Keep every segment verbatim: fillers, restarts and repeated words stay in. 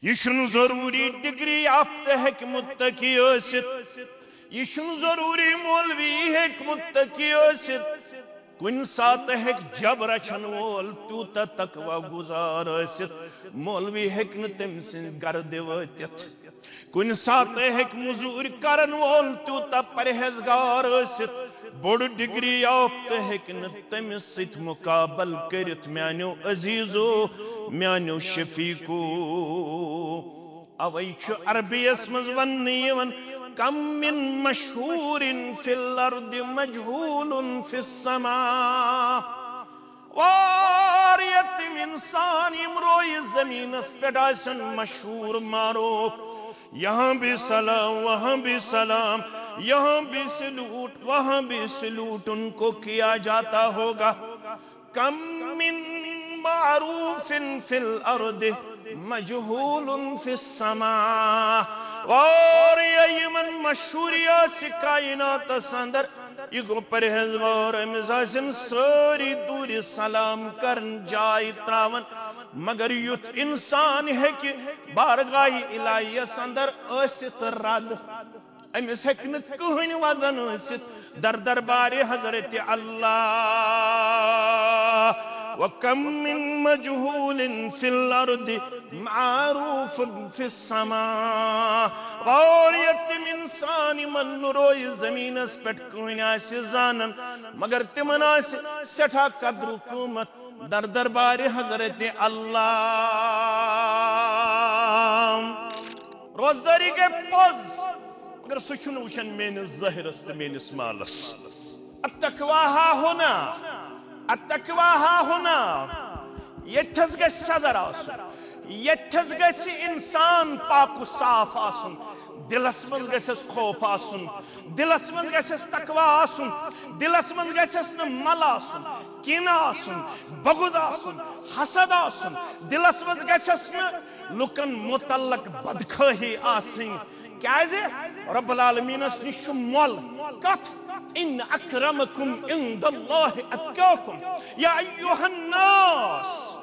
یہِ چھُنہٕ ضروٗری ڈگری یافتہٕ ہیٚکہِ متقی ٲسِتھ۔ یہِ چھُنہٕ ضروٗری مولوی ہیٚکہِ متقی ٲسِتھ۔ کُنہِ ساتہٕ ہیٚکہِ جب رچھن وول تیوٗتاہ تقوی گُزار ٲسِتھ، مولوی ہیٚکہِ نہٕ تٔمۍ سٕنٛدِ گردِ وٲتِتھ۔ کُنہِ ساتہٕ ہیٚکہِ مٔزوٗرۍ کرن وول تیوٗتاہ پرہیزگار ٲسِتھ، بوٚڑ ڈگری یافتہٕ ہیٚکہِ نہٕ تٔمِس سۭتۍ مقابل کٔرِتھ۔ میانیو عزیزو، میانیو شفیقو، اوے چھُ عربی یس منٛز وننہٕ یِوان، کم من مشہور فی الارض مجہول فی السماء۔ واریاہ تِم انسان یِم رویہِ زمینس پٮ۪ٹھ آسن مشہوٗر معروٗف، یہاں بھی سلام، وہاں بھی سلام، یہاں بھی سلوٹ، وہاں بھی سلوٹ ان کو کیا جاتا ہوگا۔ کم من معروف فی الارض مجہول فی السماء۔ واریاہ یِمن مشہوٗری آسہِ کائناتس اندر، یہِ گوٚو پرہیزگار، أمِس آسن سٲری دوٗرِ سلام کرن جاے تراون، مگر یُتھ انسان ہیٚکہِ بارگاہ الہیس اندر ٲسِتھ رد، أمِس ہیٚکہِ نہٕ کٕہٕنۍ وزن ٲسِتھ در دربارِ حضرت اللہ۔ وکم من مجہول فی الارض معروف فی السماء۔ واریاہ تِم انسان یِمن نہٕ رویہِ زمینس پٮ۪ٹھ کٕہٕنۍ آسہِ زانان، مگر تِمن آسہِ سٮ۪ٹھاہ قدر و قۭمت در دربارِ حضرت اللہ۔ روزدٲری گٔے پوٚز، مگر سُہ چھُنہٕ وٕچھان میٲنِس ظٲہِرس تہٕ میٲنِس مالس۔ التقوی ها هنا، التقوی ها هنا۔ ییٚتھس گژھِ سٮ۪زر آسُن، ییٚتھس گژھِ انسان پاک و صاف آسُن، دلس منٛز گژھٮ۪س خوف آسُن، دلس منٛز گژھٮ۪س تقوی آسُن، دلس منٛز گژھٮ۪س نہٕ مل آسُن، کینہہ آسُن، بغض آسُن، حسد آسُن، دلس منٛز گژھٮ۪س نہٕ لُکن متعلق بدخٲہی آسٕنۍ۔ کیازِ؟ رب العالمینس نِش چھُ مۄل۔ کتھ؟ ان اکرمکم عند اللہ اتقاکم۔ یا ایھا الناس،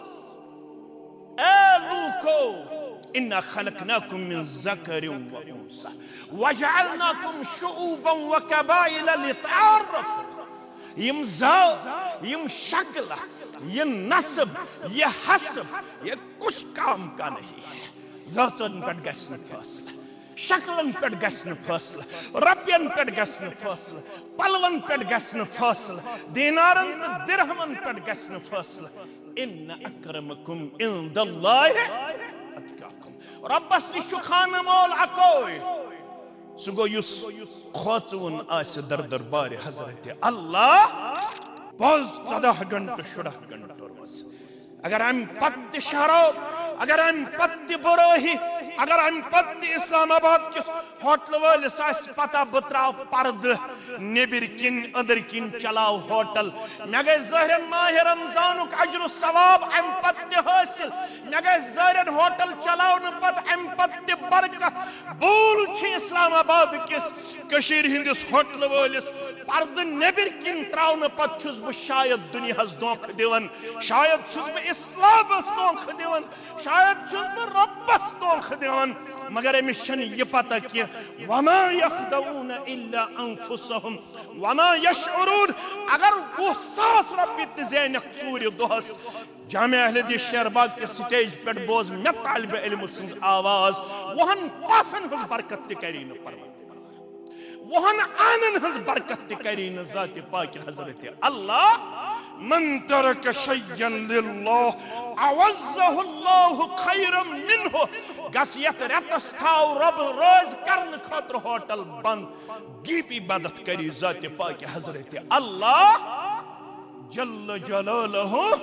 اے لوکو، انا خلقناکم من ذکر و انثی وجعلناکم شعوبا و قبائل لتعارفوا۔ یِم ذات، یِم شکلہٕ، یہِ نسب، یہِ حسب، یہ کچھ کام کا نہیں ہے۔ ذٲژن پٮ۪ٹھ گژھِ نہٕ فٲصلہٕ، شکلن پٮ۪ٹھ گژھِ نہٕ فٲصلہٕ، رۄپین پٮ۪ٹھ گژھِ نہٕ فٲصلہٕ، پلون پٮ۪ٹھ گژھِ نہٕ فٲصلہٕ، دینارن تہٕ درہمن پٮ۪ٹھ گژھِ نہٕ فٲصلہٕ۔ ان اکرمکم عند اللہ اتقاکم۔ رۄبس نِش چھُ خانہٕ مول اکوے۔ سُہ گوٚو یُس کھوژوُن آسہِ در دربارِ حضرت اللہ۔ پوٚز، ژۄداہ گھنٹہٕ، شُراہ گھنٹہٕ روزٕ۔ اگر امہِ پتہٕ تہِ شراب، اگر امہِ پتہٕ تہِ برٲہی، اگر امہِ پتہٕ تہِ اسلام آباد کِس ہوٹلہٕ وٲلِس آسہِ پتہ بہٕ ترٛاوٕ پردٕ، نیٚبٕرۍ کِنۍ أنٛدٕرۍ کِنۍ چلاو ہوٹل، مےٚ گژھِ ظٲہرن ماہِ رمضانُک اجر و ثواب امہِ پتہٕ تہِ حٲصِل۔ مےٚ گژھِ ظٲہرن ہوٹل چلاونہٕ پتہٕ امہِ پتہٕ تہِ برکت۔ بول چھِ اسلام آباد کِس کٔشیٖرِ ہٕنٛدِس ہوٹلہٕ وٲلِس، پردٕ نیٚبٕرۍ کِنۍ ترٛاونہٕ پتہٕ چھُس بہٕ شاید دُنیاہس دھوکہٕ دِوان، شاید چھُس بہٕ اسلامس دھوکہٕ دِوان، شاید چھُس بہٕ رۄبس دھوکہٕ دِوان، مگر أمِس چھَنہٕ یہِ پتہ کینٛہہ۔ وما یخدعون الا انفسهم وما یشعرون۔ اگر وُہ ساس رۄپیہِ تہِ زینکھ ژوٗرِ دۄہس، جامع اہل حدیث شیر باغ کِس سٹیج پٮ۪ٹھ بوز مےٚ طالبِ علم سٕنٛز آواز، وُہن پاسن ہٕنٛز برکت تہِ کری نہٕ پروردگار، وُہن آنن ہٕنٛز برکت تہِ کری نہٕ ذاتِ پاکِ حضرت اللہ۔ من ترک شیئا للہ عوضہ اللہ خیرا منہ۔ گژھ یتھ رٮ۪تس تھاو رۄب رٲضۍ کرنہٕ خٲطرٕ ہوٹل بند، غیبی بدتھ کری ذاتِ پاکِ حضرت اللہ جل جلالہ،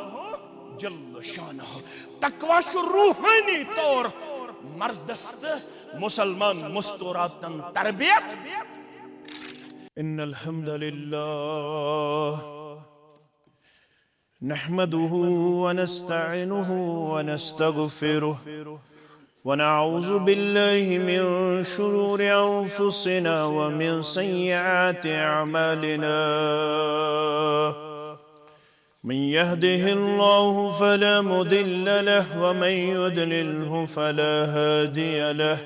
جل شانہ۔ تقوی چھُ روحٲنی طور مردس تہٕ مسلمان مستوراتن تربیت۔ ان الحمد للہ نحمده ونستعينه ونستغفره ونعوذ بالله من شرور أنفسنا ومن سيئات أعمالنا. من يهده الله فلا مضل له، ومن يضلله فلا هادي له.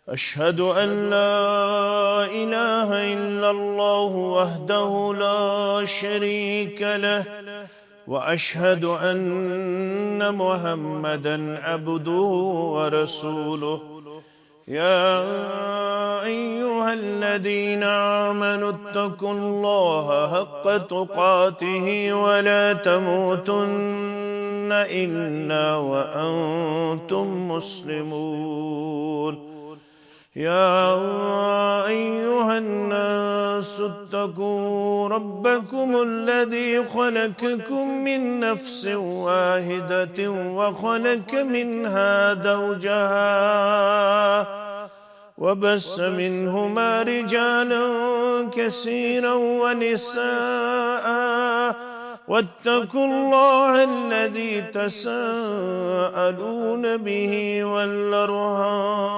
أشهد أن لا إله إلا الله وحده لا شريك له، وأشهد أن محمدا عبده ورسوله. يا أيها الذين آمنوا اتقوا الله حق تقاته ولا تموتن إلا وأنتم مسلمون. يا أيها الناس اتقوا ربكم الذي خلقكم من نفس واحدة وخلق منها زوجها وبث منهما رجالا كثيرا ونساء، واتقوا الله الذي تساءلون به والأرحام،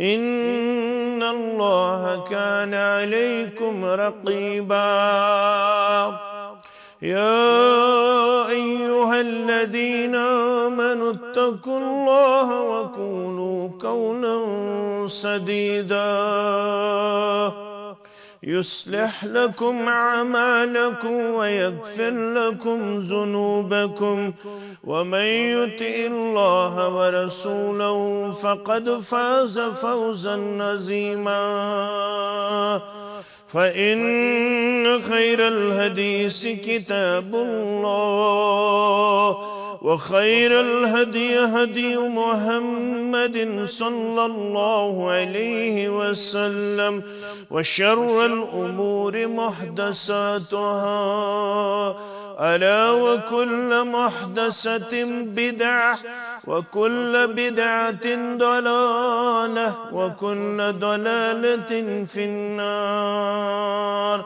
إن الله كان عليكم رقيبا. يا أيها الذين آمنوا اتقوا الله وقولوا قولا سديدا يصلح لكم أعمالكم ويغفر لكم ذنوبكم، ومن يطع الله ورسوله فقد فاز فوزا عظيما. فإن خير الحديث كتاب الله، وخير الهدي هدي محمد صلى الله عليه وسلم، وشر الأمور محدثاتها، ألا وكل محدثة بدعة، وكل بدعة ضلالة، وكل ضلالة في النار.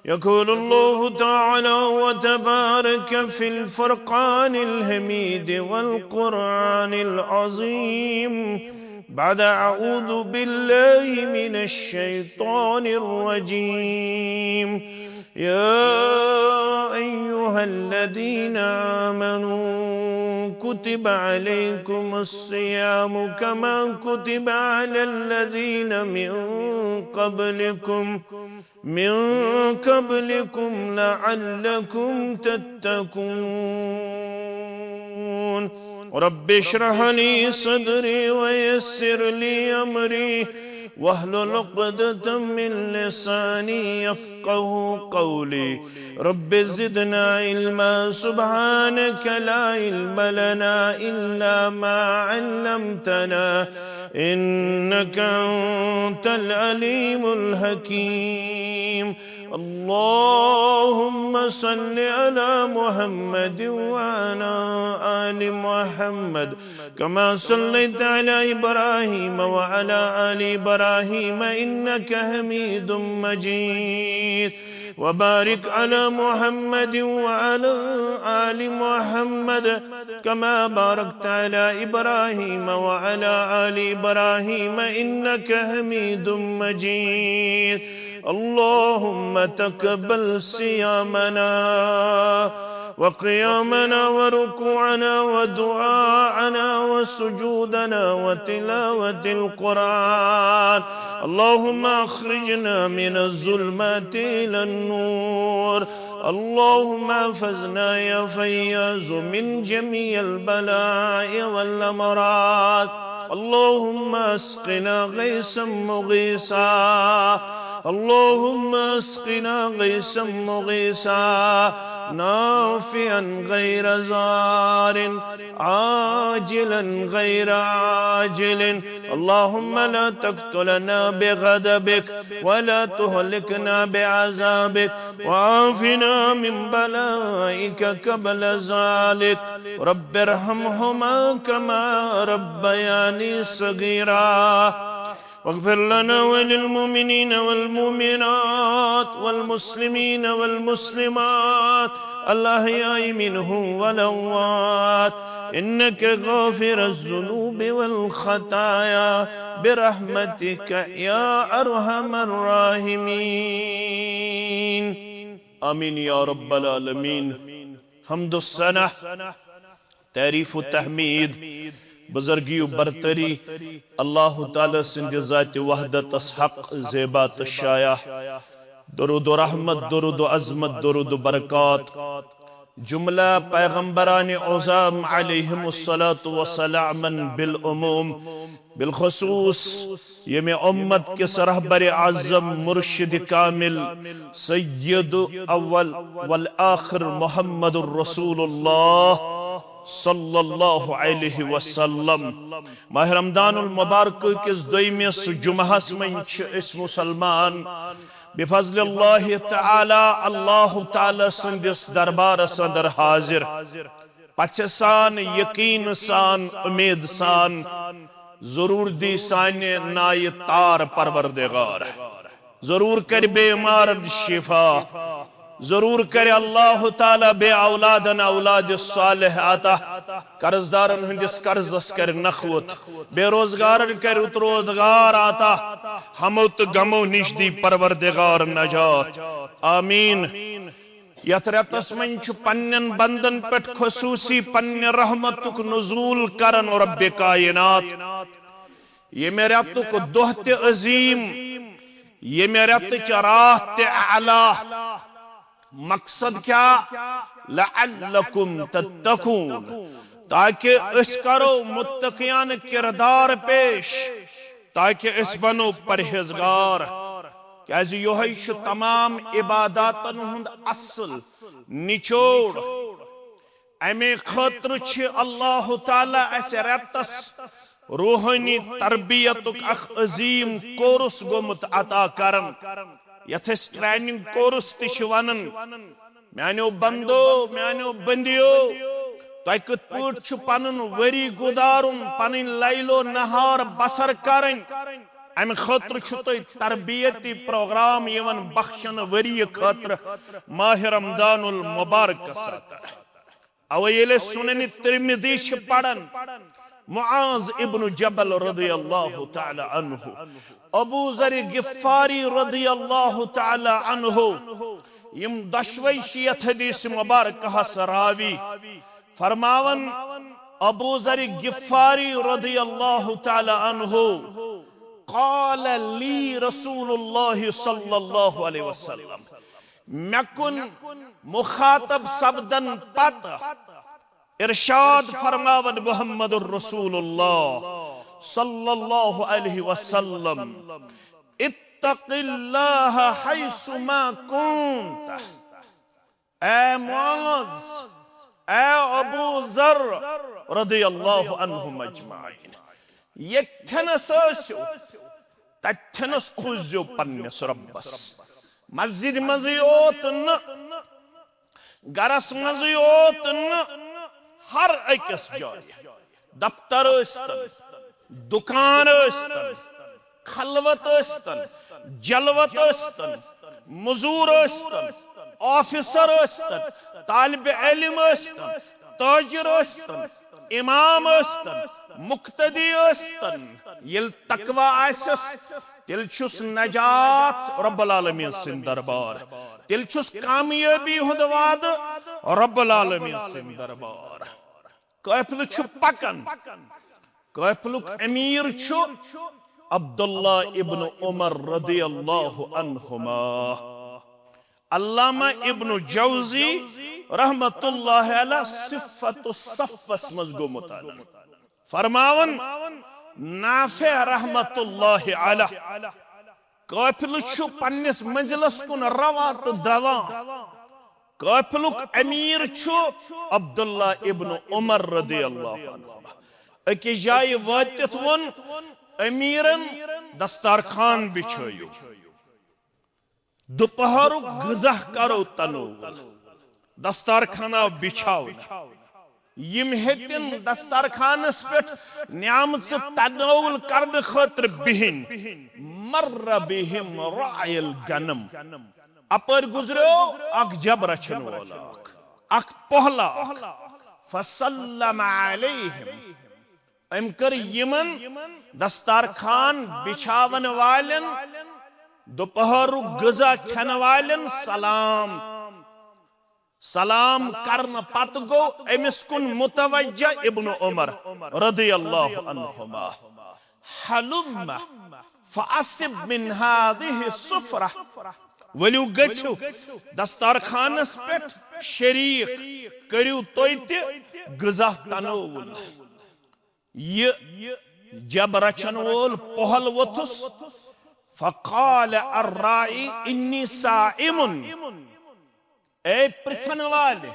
يقول الله تعالى وتبارك في الفرقان الحميد والقرآن العظيم بعد أعوذ بالله من الشيطان الرجيم. يا أيها الذين آمنوا كتب عليكم الصيام كما كتب على الذين من قبلكم، من قبلكم لعلكم تتقون. رب اشرح لي صدري ويسر لي أمري واحلل عقدة من لساني يفقه قولي. رب زدنا علما، سبحانك لا علم لنا إلا ما علمتنا، إنك أنت العليم الحكيم. اللهم صل على محمد وعلى آل محمد كما صليت على إبراهيم وعلى آل إبراهيم إنك حميد مجيد. وبارك على محمد وعلى آل محمد كما باركت على إبراهيم وعلى آل إبراهيم إنك حميد مجيد. اللهم تقبل صيامنا وقيامنا وركوعنا ودعاءنا وسجودنا وتلاوة القرآن. اللهم أخرجنا من الظلمات إلى النور. اللهم احفظنا يا فياض من جميع البلاء والأمراض. اللهم اسقنا غيثا مغيثا. اللهم اسقنا غيثا مغيثا نافعا غير ضار عاجلا غير آجل. اللهم لا تقتلنا بغضبك ولا تهلكنا بعذابك وعافنا من بلائك قبل ذلك. رب ارحمهما كما ربياني صغيرا. واغفر لنا وللمؤمنين والمؤمنات والمسلمين والمسلمات الأحياء منهم والأموات، إنك غافر الذنوب والخطايا برحمتك يا أرحم الراحمين. آمین یا رب العالمین۔ حمد و ثنا، تعریف و تحمید، بزرگی و برتری اللہ تعالیٰ سٕنٛدِ ذاتِ وحدتس حق، زیبا تہٕ شایع۔ درود و رحمت، درود و عظمت، درود و برکات، جملہ پیغمبران عظام علیہم الصلاۃ والسلام بالعموم، بالخصوص ییٚمہِ امت کِس رہبر اعظم مرشد کامل سید اول والآخر محمد رسول اللہ صلی اللہ علیہ وسلم۔ ماہ رمضان المبارک کِس دوٚیمِس جمعہس منٛز چھِ أسۍ مسلمان بفضل اللہ تعالیٰ، اللہ تعالیٰ سٕنٛدِس دربارس اندر حاضر، پژھِ سان، یقین سان، امید سان، ضرور دی سانہِ نایہِ تار پروردگار۔ ضرور کرِ بیمارن شفا، ضرور کرِ اللہ تعالیٰ بے اولادن اولاد صالح عطا، قرض دارن ہٕنٛدِس قرضس کرِ نکھوت، بے روزگارن کرِ رُت روزگار عطا، ہمو تہٕ غمو نِش دی پروردگار نجات۔ آمین۔ یتھ رٮ۪تس منٛز چھُ پننٮ۪ن بندن پٮ۪ٹھ خصوصی پننہِ رحمتُک نزول کران رب کائنات۔ ییٚمہِ رٮ۪تُک دۄہ تہِ عظیم، ییٚمہِ رٮ۪تٕچ راتھ تہِ اعلیٰ۔ مقصد کیٛاہ؟ لعلکم تتقون، تاکہ أسۍ کرو متقیانہٕ کردار پیش، تاکہ أسۍ بنو پرہیزگار۔ کیازِ یۄہے چھُ تمام عباداتن ہُنٛد اصل، نچوڑ۔ امے خٲطرٕ چھِ اللہ تعالیٰ اسہِ رٮ۪تس روحٲنی تربیتُک اکھ عظیم کورس گوٚمُت عطا کران، یتھ أسۍ ٹریننگ کورس تہِ چھِ ونان۔ میانیو بندو، میانیو بندیو، تۄہہِ کِتھ پٲٹھۍ چھُ پنُن ؤری گُزارُن، پنٕنۍ لیل و نہار بسر کرٕنۍ؟ امہِ خٲطرٕ چھُ تۄہہِ تربیتی پروگرام یِوان بخشنہٕ ؤری خٲطرٕ ماہ رمضان المبارکس۔ اوے ییٚلہِ أسۍ سنن ترمذی چھِ پران، معاذ ابن جبل رضی اللہ تعالیٰ عنہ، ابو ذر غفاری رضی اللہ تعالیٰ عنہ، یِم دۄشوے چھِ یتھ حدیث مبارکہس راوی۔ فرماوان ابو ذر غفاری رضی اللہ تعالیٰ عنہ، قال لی رسول اللہ صلی اللہ علیہ وسلم، مےٚ کُن مخاطب سپدن پتہٕ ارشاد فرماوان محمد رسول اللہ صلی اللہ علیہ وسلم، اتق اللہ حیث ما کنت۔ اے معاذ، اے ابو ذر رضی اللہ عنہم اجمعین، ییٚتھٮ۪نس ٲسِو، تتھٮ۪نس کھوٗژزیو پننِس رۄبس۔ مسجدِ منٛزٕے یوت نہٕ، گرس منٛزٕے یوت نہٕ، ہر أکِس جایہِ، دفتر ٲسۍتن، دُکان ٲسۍتن، خلوت ٲسۍتن، جلوت ٲسۍتن، مزوٗر ٲسۍتن، آفیسر ٲسۍتن، طالب علم ٲسۍتن، تاجر ٲسۍتن، امام ٲسۍتن، مقتدی ٲسۍتن، ییٚلہِ تقوی آسٮ۪س، تیٚلہِ چھُس نجات رب العالمین سٕنٛدِ دربار، تیٚلہِ چھُس کامیٲبی ہُنٛد وعدٕ رب العالمین سٕنٛدِ دربار۔ قٲفلہٕ چھُ پکان، قٲفلُک امیر چھُ عبداللہ ابن عمر رضی اللہ عنہما۔ علامہ ابن جوزی رحمت اللہ علیہ صفت الصفس منٛز گوٚو مطالعہ۔ فرماوان نافع رحمت اللہ علیہ، قٲفلہٕ چھُ پننِس منزلس کُن روا تہٕ دوا۔ قٲفلُک امیر چھُ عبداللہ ابن عمر رضی اللہ عنہ۔ أکِس جایہِ وٲتِتھ ووٚن امیرن، دستارخان بچھٲیِو، دُپہرُک غذا کرو تناول۔ دستارخان آو بچھاونہٕ۔ یِم ہیٚتِن دستارخانس پٮ۪ٹھ نعمژٕ تناول کرنہٕ خٲطرٕ بِہِنۍ۔ مر بِہِم راعی الغنم۔ اپٲرۍ گُزریو اکھ جب رچھن وول اکھ، اکھ پۄہلہٕ اکھ۔ فسلم علیہم۔ أمۍ کٔر یِمن دستارخان بچھاون والٮ۪ن، دُپہرُک غذا کھٮ۪ن والٮ۪ن سلام۔ سلام کرنہٕ پتہٕ گوٚو أمِس کُن متوجہ ابن عمر رضی اللہ عنہما، "ہلم فاصب من هذه السفرة"، ؤلِو گٔژھِو دسترخوانس پٮ۪ٹھ شریک، کٔرِو تُہۍ تہِ غذا تناول۔ یہِ جب رچھن وول پۄہل ووٚتھُس، فقال الراعي إني صائم، اے پرژھن والہِ،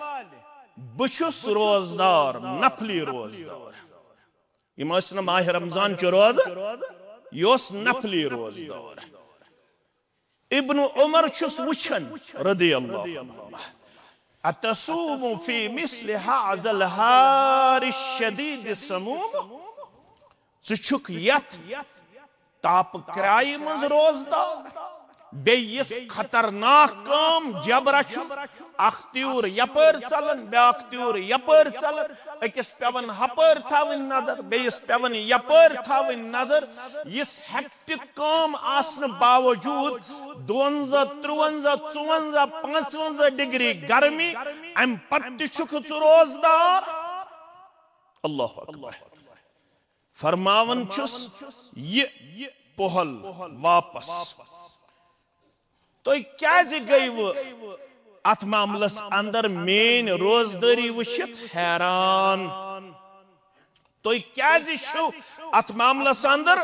بہٕ چھُس روزدار، نفلی روزدار۔ یِم ٲسۍ نہٕ ماہِ رمضان چہِ روزٕ، یہِ اوس نفلی روزدار۔ ابن عمر چھُس وٕچھان رضی اللہ عنہما، "أتصوم في مثل هذا الحر الشديد السموم؟" ژٕ چھُکھ یتھ تاپہٕ کرایہِ منٛز روزدار، بیٚیہِ یِژھ خطرناک کٲم جبرا چھُ، اکھ تیوٗر یپٲرۍ ژلان، بیاکھ تیوٗر یپٲرۍ ژلان، أکِس پٮ۪وان ہپٲرۍ تھاوٕنۍ نظر، بیٚیِس پٮ۪وان یپٲرۍ تھاوٕنۍ نظر۔ یِژھ ہیکٹک کٲم آسنہٕ باوجوٗد دُوَنزاہ، ترُوَنزاہ، ژُوَنزاہ، پانٛژوَنزاہ ڈگری گرمی، امہِ پتہٕ تہِ چھُکھ ژٕ روزدار۔ اللہ اکبر۔ فرماوان چھُس یہِ پۄہل واپس، "تُہۍ کیازِ گٔیوٕ اتھ معاملس اندر میٲنۍ روزدٲری وٕچھِتھ حیران؟ تُہۍ کیازِ چھِو اتھ معاملس اندر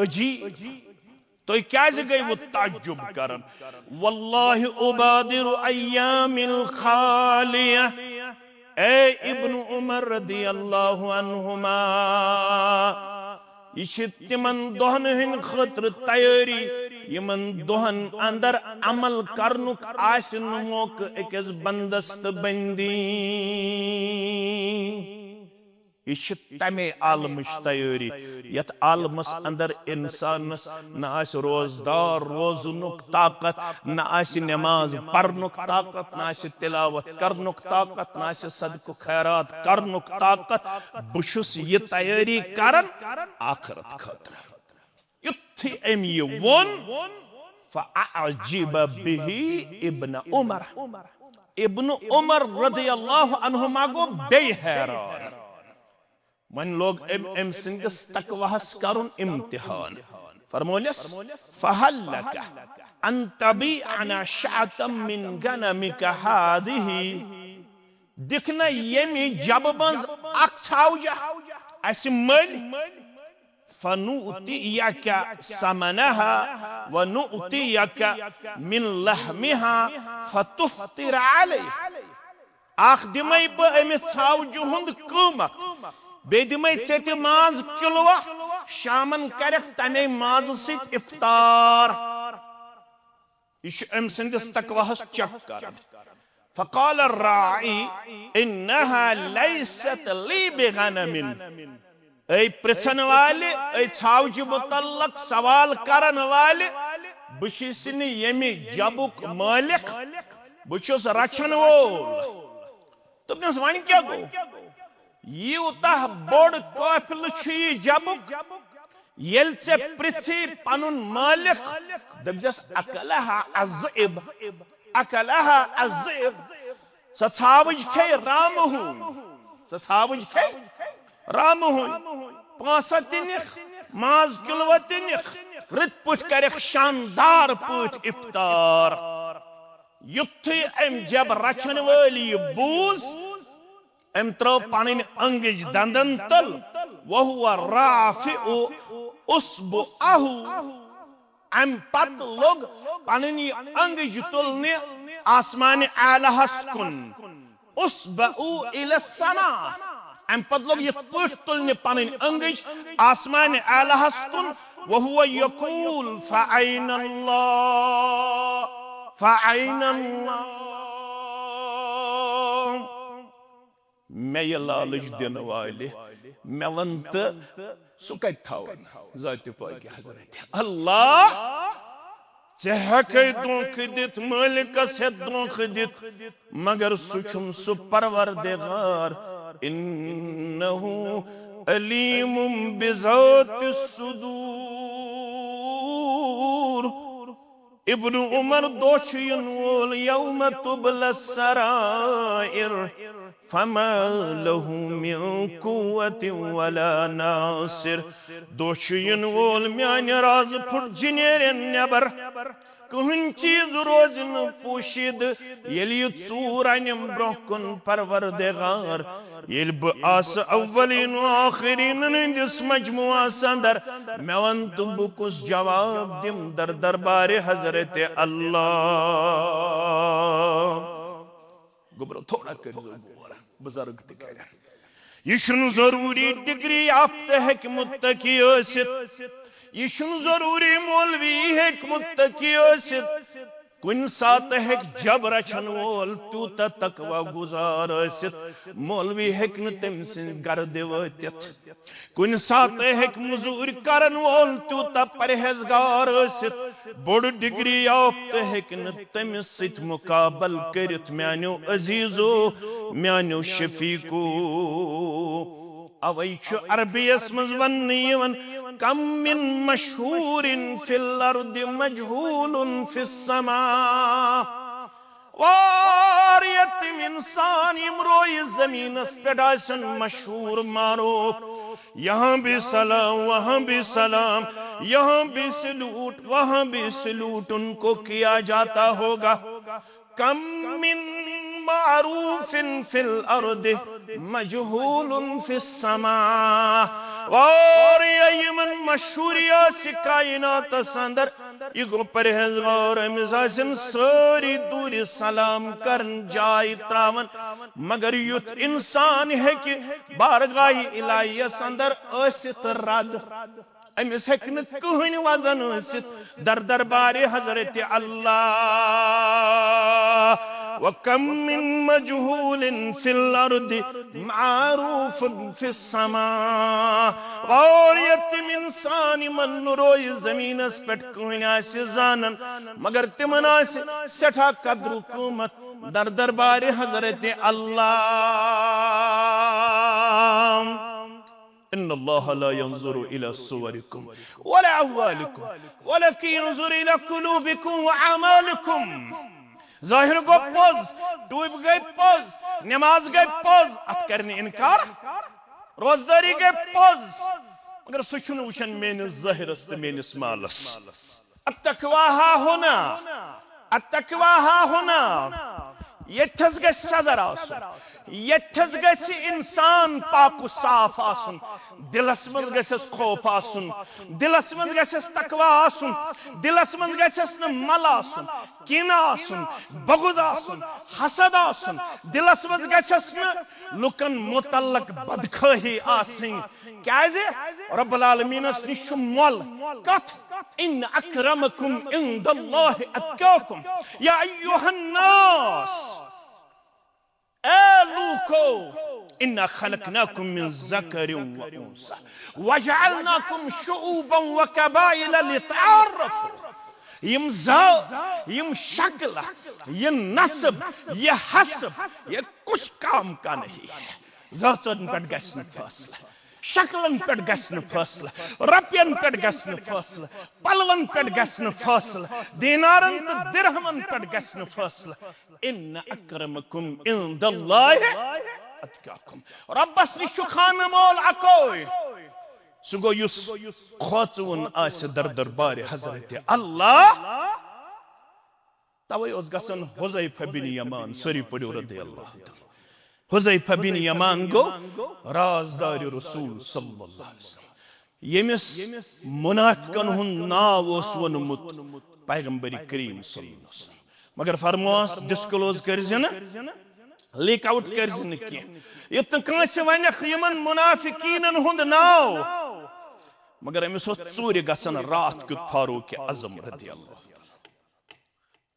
عجیب؟ تُہۍ کیازِ گٔیوٕ تعجب کران؟ والله أبادر أيام الخالية"۔ اے ابن عمر رضی اللہ عنہما، یہِ چھِ تِمن دۄہن ہٕنٛدِ خٲطرٕ تیٲری، یِمن دۄہن اندر عمل کرنُک آسہِ نہٕ موقعہٕ أکِس بندس تہٕ بندی۔ یہِ چھِ تمے عالمٕچ تیٲری، یتھ عالمس اندر انسانس نہ آسہِ روزدار روزنُک طاقت، نہ آسہِ نماز پرنُک طاقت، نہ آسہِ تلاوت کرنُک طاقت، نہ آسہِ صدقہٕ خیرات کرنُک طاقت۔ بہٕ چھُس یہِ تیٲری کران آخرت خٲطرٕ۔ یُتھُے أمۍ یہِ ووٚن، فأعجب به ابن عمر۔ ابن عمر رضی اللہ عنہما گوٚو بیٚیہِ حیران۔ وۄنۍ لوگ أمۍ أمۍ سٕنٛدِس تقواہس کرُن امتحان۔ فرمونس، فهل لك أن تبيعنا شاة من غنمك هذه؟ دِکھ نہ ییٚمہِ جبہٕ منٛز اکھ ژھاوجہ اسہِ مٔلۍ، فنؤتيك ثمنها ونؤتيك من لحمها فتفطر عليه۔ اکھ دِمے بہٕ أمِس ژھاوجہِ ہُنٛد قۭمتھ، بیٚیہِ دِمے ژےٚ تہِ ماز کِلوہ، شامن کرکھ تمے مازٕ سۭتۍ افطار۔ یہِ چھُ أمۍ سٕنٛدِس تقواہس چیک کران۔ فقال الراعي إنها ليست لي بغنم۔ اے پرژھن والہِ، اے ژھاوجہِ متعلق سوال کرن والہِ، بہٕ چھُس نہٕ ییٚمہِ جبُک مٲلک، بہٕ چھُس رچھن وول۔ دوٚپنس، وۄنۍ کیٛاہ گوٚو؟ یوٗتاہ بوٚڑ قٲفلہٕ چھُ یہِ جبُک، ییٚلہِ ژےٚ پرژھی پنُن مٲلک، دٔپزٮ۪س، "أكلها الذئب، أكلها الذئب"، سۄ ژھاوٕج کھے رامہٕ ہوٗنۍ، سۄ ژھاوٕج کھے رامہٕ ہوٗنۍ۔ پونٛسہٕ تہِ نِکھ، ماز کِلوٕ تہِ نِکھ، رٕتۍ پٲٹھۍ کرٮ۪کھ شاندار پٲٹھۍ افطار۔ یُتھُے أمۍ جب رچھن وٲلۍ یہِ بوٗز، أمۍ ترٲو پنٕنۍ أنگٕج دندن تل، وهو رافع اصبعه۔ امہِ پتہٕ لوٚگ پنٕنۍ یہِ أنگٕج تُلنہِ آسمانہِ اعلیٰ ہس کُن، اصبعه الى السماء۔ امہِ پتہٕ لوٚگ یِتھ پٲٹھۍ تُلنہِ پنٕنۍ أنگٕج آسمانہِ اعلیٰ ہس کُن، وهو يقول فأين الله، فأين الله۔ مےٚ یہِ لالٕچ دِنہٕ والہِ، مےٚ وَن تہٕ سُہ کَتہِ تھاوَن؟ ذاتِ پاکہِ حضرت اللہ، ژےٚ ہٮ۪کَے دھوکہٕ دِتھ، مٲلِکَس ہٮ۪تھ دھوکہٕ دِتھ، مگر سُہ چھُم سُہ پروردگار، إنه عليم بذات الصدور۔ ابن عمر، دۄہ چھُ یِنہٕ وول یوم تبلی السرائر، فما له من قوة ولا ناصر۔ دۄہ چھُ یِنہٕ وول میانہِ رازٕ پھُٹ جِنیرٮ۪ن نٮ۪بر، کٕہٕنۍ چیٖز روزِ نہٕ پوشیدٕ۔ ییٚلہِ یہِ ژوٗر انٮ۪م برونٛہہ کُن پروردگار، ییٚلہِ بہٕ آسہٕ اولین و آخرینن ہٕنٛدِس مجموعس اندر، مےٚ وَن تہٕ بہٕ کُس جواب دِمہٕ در دربارِ حضرت اللہ؟ گوٚبرو، تھوڑا کٔرۍزیو غور، بزرگ تہِ کرن۔ یہِ چھُنہٕ ضروٗری ڈگری یافتہٕ ہیٚکہِ متقی ٲسِتھ، یہِ چھُنہٕ ضروٗری مولوی ہیٚکہِ متقی ٲسِتھ۔ کُنہِ ساتہٕ ہیٚکہِ جب رچھن وول تیوٗتاہ تقوی گزار ٲسِتھ، مولوی ہیٚکہِ نہٕ تٔمۍ سٕنٛدِ گردِ وٲتِتھ۔ کُنہِ ساتہٕ ہیٚکہِ مٔزوٗرۍ کرن وول تیوٗتاہ پرہیزگار ٲسِتھ، بوٚڑ ڈگری یافتہٕ ہیٚکہِ نہٕ تٔمِس سۭتۍ مقابل کٔرِتھ۔ میانیو عزیزو، میانیو شفیقو، اوے چھُ عربی یس منٛز وننہٕ یِوان، کم من مشہور فی الارض مجہول فی السماء۔ واریاہ تِم انسان یِم رویہِ زمینس پٮ۪ٹھ آسن مشہور معروف، یہاں بھی سلام، وہاں بھی سلام، یہاں بھی سلوٹ، وہاں بھی سلوٹ ان کو کیا جاتا ہوگا۔ کم من معروف فی الارض مجہول فی السماء۔ واریاہ یِمن مشہوٗری آسہِ کائناتس اندر، یہِ گوٚو پرہیزگار، أمِس آسن سٲری دوٗرِ سلام کرن جاے تراون، مگر یُتھ انسان ہیٚکہِ بارگاہ الہیس اندر ٲسِتھ رد، أمِس ہیٚکہِ نہٕ کٕہٕنۍ وزن ٲسِتھ در دربارِ حضرت اللہ۔ وکم من مجہول فی الارض معروف فی السماء۔ واریاہ تِم انسان یِمن نہٕ رویہِ زمینس پٮ۪ٹھ کٕہٕنۍ آسہِ زانان، مگر تِمن آسہِ سٮ۪ٹھاہ قدر و قۭمت در دربارِ حضرت اللہ۔ ان اللہ لا ينظر الى صوركم ولا اموالكم ولكن ينظر الى قلوبكم واعمالكم۔ ظٲہِر گوٚو پوٚز، ٹوٗپۍ گٔے پوٚز، نماز گٔے پوٚز، اتھ کرِ نہٕ انکار، روزدٲری گٔے پوٚز، مگر سُہ چھُنہٕ وٕچھان میٲنِس ظٲہِرس تہٕ میٲنِس مالس۔ التقوی ها هنا، التقوی ها هنا۔ ییٚتھس گژھِ سزر آسُن، ییٚتھس گژھِ انسان پاک و صاف آسُن، دلس منٛز گژھٮ۪س خوف آسُن، دلس منٛز گژھٮ۪س تقوی آسُن، دلس منٛز گژھٮ۪س نہٕ مل آسُن، کینہٕ آسُن، بغض آسُن، حسد آسُن، دلس منٛز گژھٮ۪س نہٕ لُکن متعلق بدخٲہی آسٕنۍ۔ کیازِ؟ رب العالمینس نِش چھُ مۄل۔ کتھ؟ ان اکرمکم عند اللہ اتقاکم۔ یا ایھا الناس، اے لوٗکو، انا خلقناکم من ذکر و انثی وجعلناکم شعوبا و قبائل لتعارفوا۔ یِم ذات، یِم شکلہٕ، یہِ نسب، یہِ حسب، یہ کچھ کام کا نہیں ہے۔ ذٲژن پٮ۪ٹھ گژھِ نہٕ فٲصلہٕ، شکلن پٮ۪ٹھ گژھِ نہٕ فٲصلہٕ، رۄپین پٮ۪ٹھ گژھِ نہٕ فٲصلہٕ، پلون پٮ۪ٹھ گژھِ نہٕ فٲصلہٕ، دینارن تہٕ درہمن پٮ۪ٹھ گژھِ نہٕ فٲصلہٕ۔ ان اکرمکم عند اللہ اتقاکم۔ رۄبس نِش چھُ خانہٕ مول اکوے، سُہ گوٚو یُس کھوژوُن آسہِ در دربارِ حضرت اللہ۔ توے اوس گژھان حذیفہ بن یمان، سٲری پٔرِو رضی اللہ تعالیٰ۔ حذیفہ بن یمان گوٚو رازدارِ رسول صلی اللہ علیہ وسلم، ییٚمِس منافقن ہُنٛد ناو اوس ووٚنمُت پیغمبر کریم صلی اللہ علیہ وسلم۔ مگر فرموس، ڈسکلوز کٔرۍ زِ نہٕ، لیک آؤٹ کٔرۍ زِ نہٕ کینٛہہ، یُتھ نہٕ کٲنٛسہِ ونکھ یِمن منافقینن ہُنٛد ناو۔ مگر أمِس اوس ژوٗرِ گژھان راتھ کیُتھ فاروق اعظم رضی اللہ تعالیٰ۔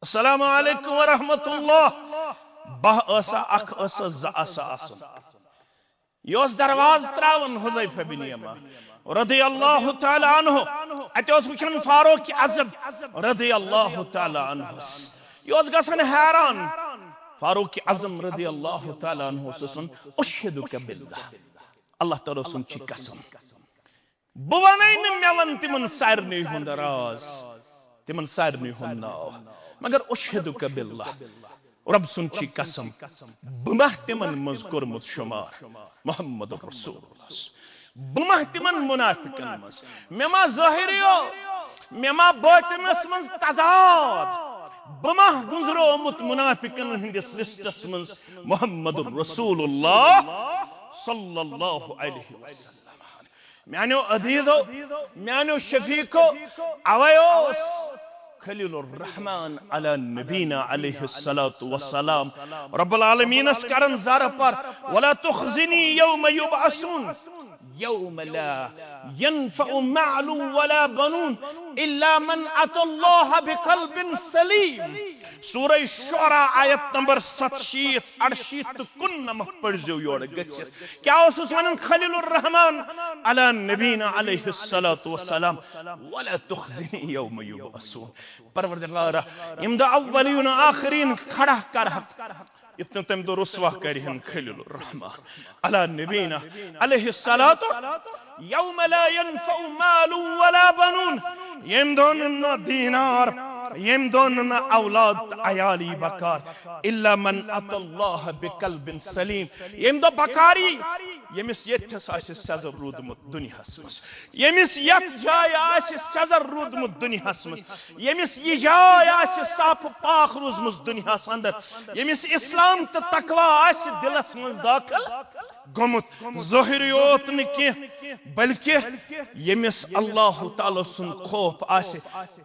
السلام علیکم ورحمۃ اللہ۔ باہ ٲسا، اکھ ٲسا، زٕ آسا آسان۔ یہِ اوس دروازٕ تراوان حذیفہ بن یمان رضی اللہ تعالیٰ عنہ۔ اتہِ اوس وٕچھان فاروق اعظم رضی اللہ تعالیٰ عنہس۔ یہِ اوس گژھان حیران۔ فاروق اعظم رضی اللہ تعالیٰ عنہ اوس وَنان، اشہدک باللہ، اللہ تعالیٰ سُنٛد چھِ قسم، بہٕ وَنَے نہٕ، مےٚ وَن تِمَن سارنٕے ہُنٛد راز۔ تِمن سارنٕے ہُنٛد ناو۔ مگر اشہدک باللہ، رۄب سُنٛد چھُ قسم، بہٕ ما تِمن منٛز کوٚرمُت شُمار؟ محمد رسول اللہ۔ بہٕ ما تِمن منافقن منٛز؟ مےٚ ما ظٲہری یوت، مےٚ ما باطنس منٛز تضاد؟ بہٕ ما گُزرومُت منافقن ہٕنٛدِس لسٹس منٛز؟ محمد رسول اللہ صلی اللہ علیہ وسلم۔ میانیو عزیزو، میانیو شفیقو، اوے اوس خلیل الرحمن علی نبینا علیہ الصلوۃ والسلام رب العالمینس کرن زارٕ پار، "ولا تخزنی یوم یبعثون، یوم لا ینفع مال ولا بنون الا من اتی اللہ بقلب سلیم۔" سورہ شعراء، آیت نمبر ستشیٖتھ، اَرشیٖتھ تہٕ کُننمتھ پٔرزیو یورٕ گٔژھِتھ۔ کیٛاہ اوسُس وَنان خلیل الرحمان علی نبینا علیہ الصلوۃ والسلام؟ "ولا تخزنی یوم یبعثون۔" پروردگارا، ییٚمہِ دۄہ اولین و آخرین کھڑا کرہکھ، یُتھ نہٕ تَمہِ دۄہ رسوا کرِہن خلیل الرحمان علی نبینا علیہ الصلوۃ، یوم لا ینفع مال ولا بنون، ییٚمہِ دۄہ نہٕ نہ دینار، ییٚمہِ دۄہ نہٕ نہ اولاد تہٕ عیالی بکار، الا من اتی اللہ بقلب سلیم، ییٚمہِ دۄہ بکاری، ییٚمِس ییٚتھس آسہِ سیٚزر روٗدمُت دُنیاہس منٛز، ییٚمِس یتھ جایہِ آسہِ سیٚزر روٗدمُت دُنیاہس منٛز، ییٚمِس یہِ جاے آسہِ صاف پاک روٗزمٕژ دُنیاہس اندر، ییٚمِس اسلام تہٕ تقوی آسہِ دلس منٛز دٲخل گوٚمُت، ظٲہری یوت نہٕ کینٛہہ، بلکہ ییٚمِس اللہ تعالیٰ سُنٛد خوف آسہِ،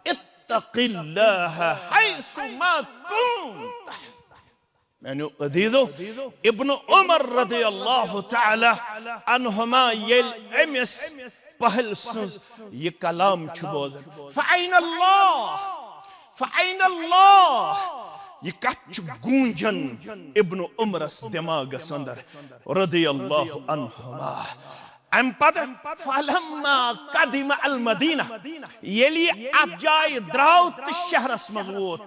اتق اللہ حیث ما کنت۔ میانیو عزیزو، ابن عمر رضی اللہ تعالیٰ عنہما ییٚلہِ أمِس پہل سٕنٛز یہِ کلام چھُ بوزان، "فعین اللہ، فعین اللہ"، یہِ کتھ چھُ گوٗنجان ابن عمرس دٮ۪ماغس اندر رضی اللہ عنہما۔ امہِ پتہٕ فلما قدم المدینہ، ییٚلہِ یہِ اتھ جایہِ درٛاو تہٕ شہرس منٛز ووت،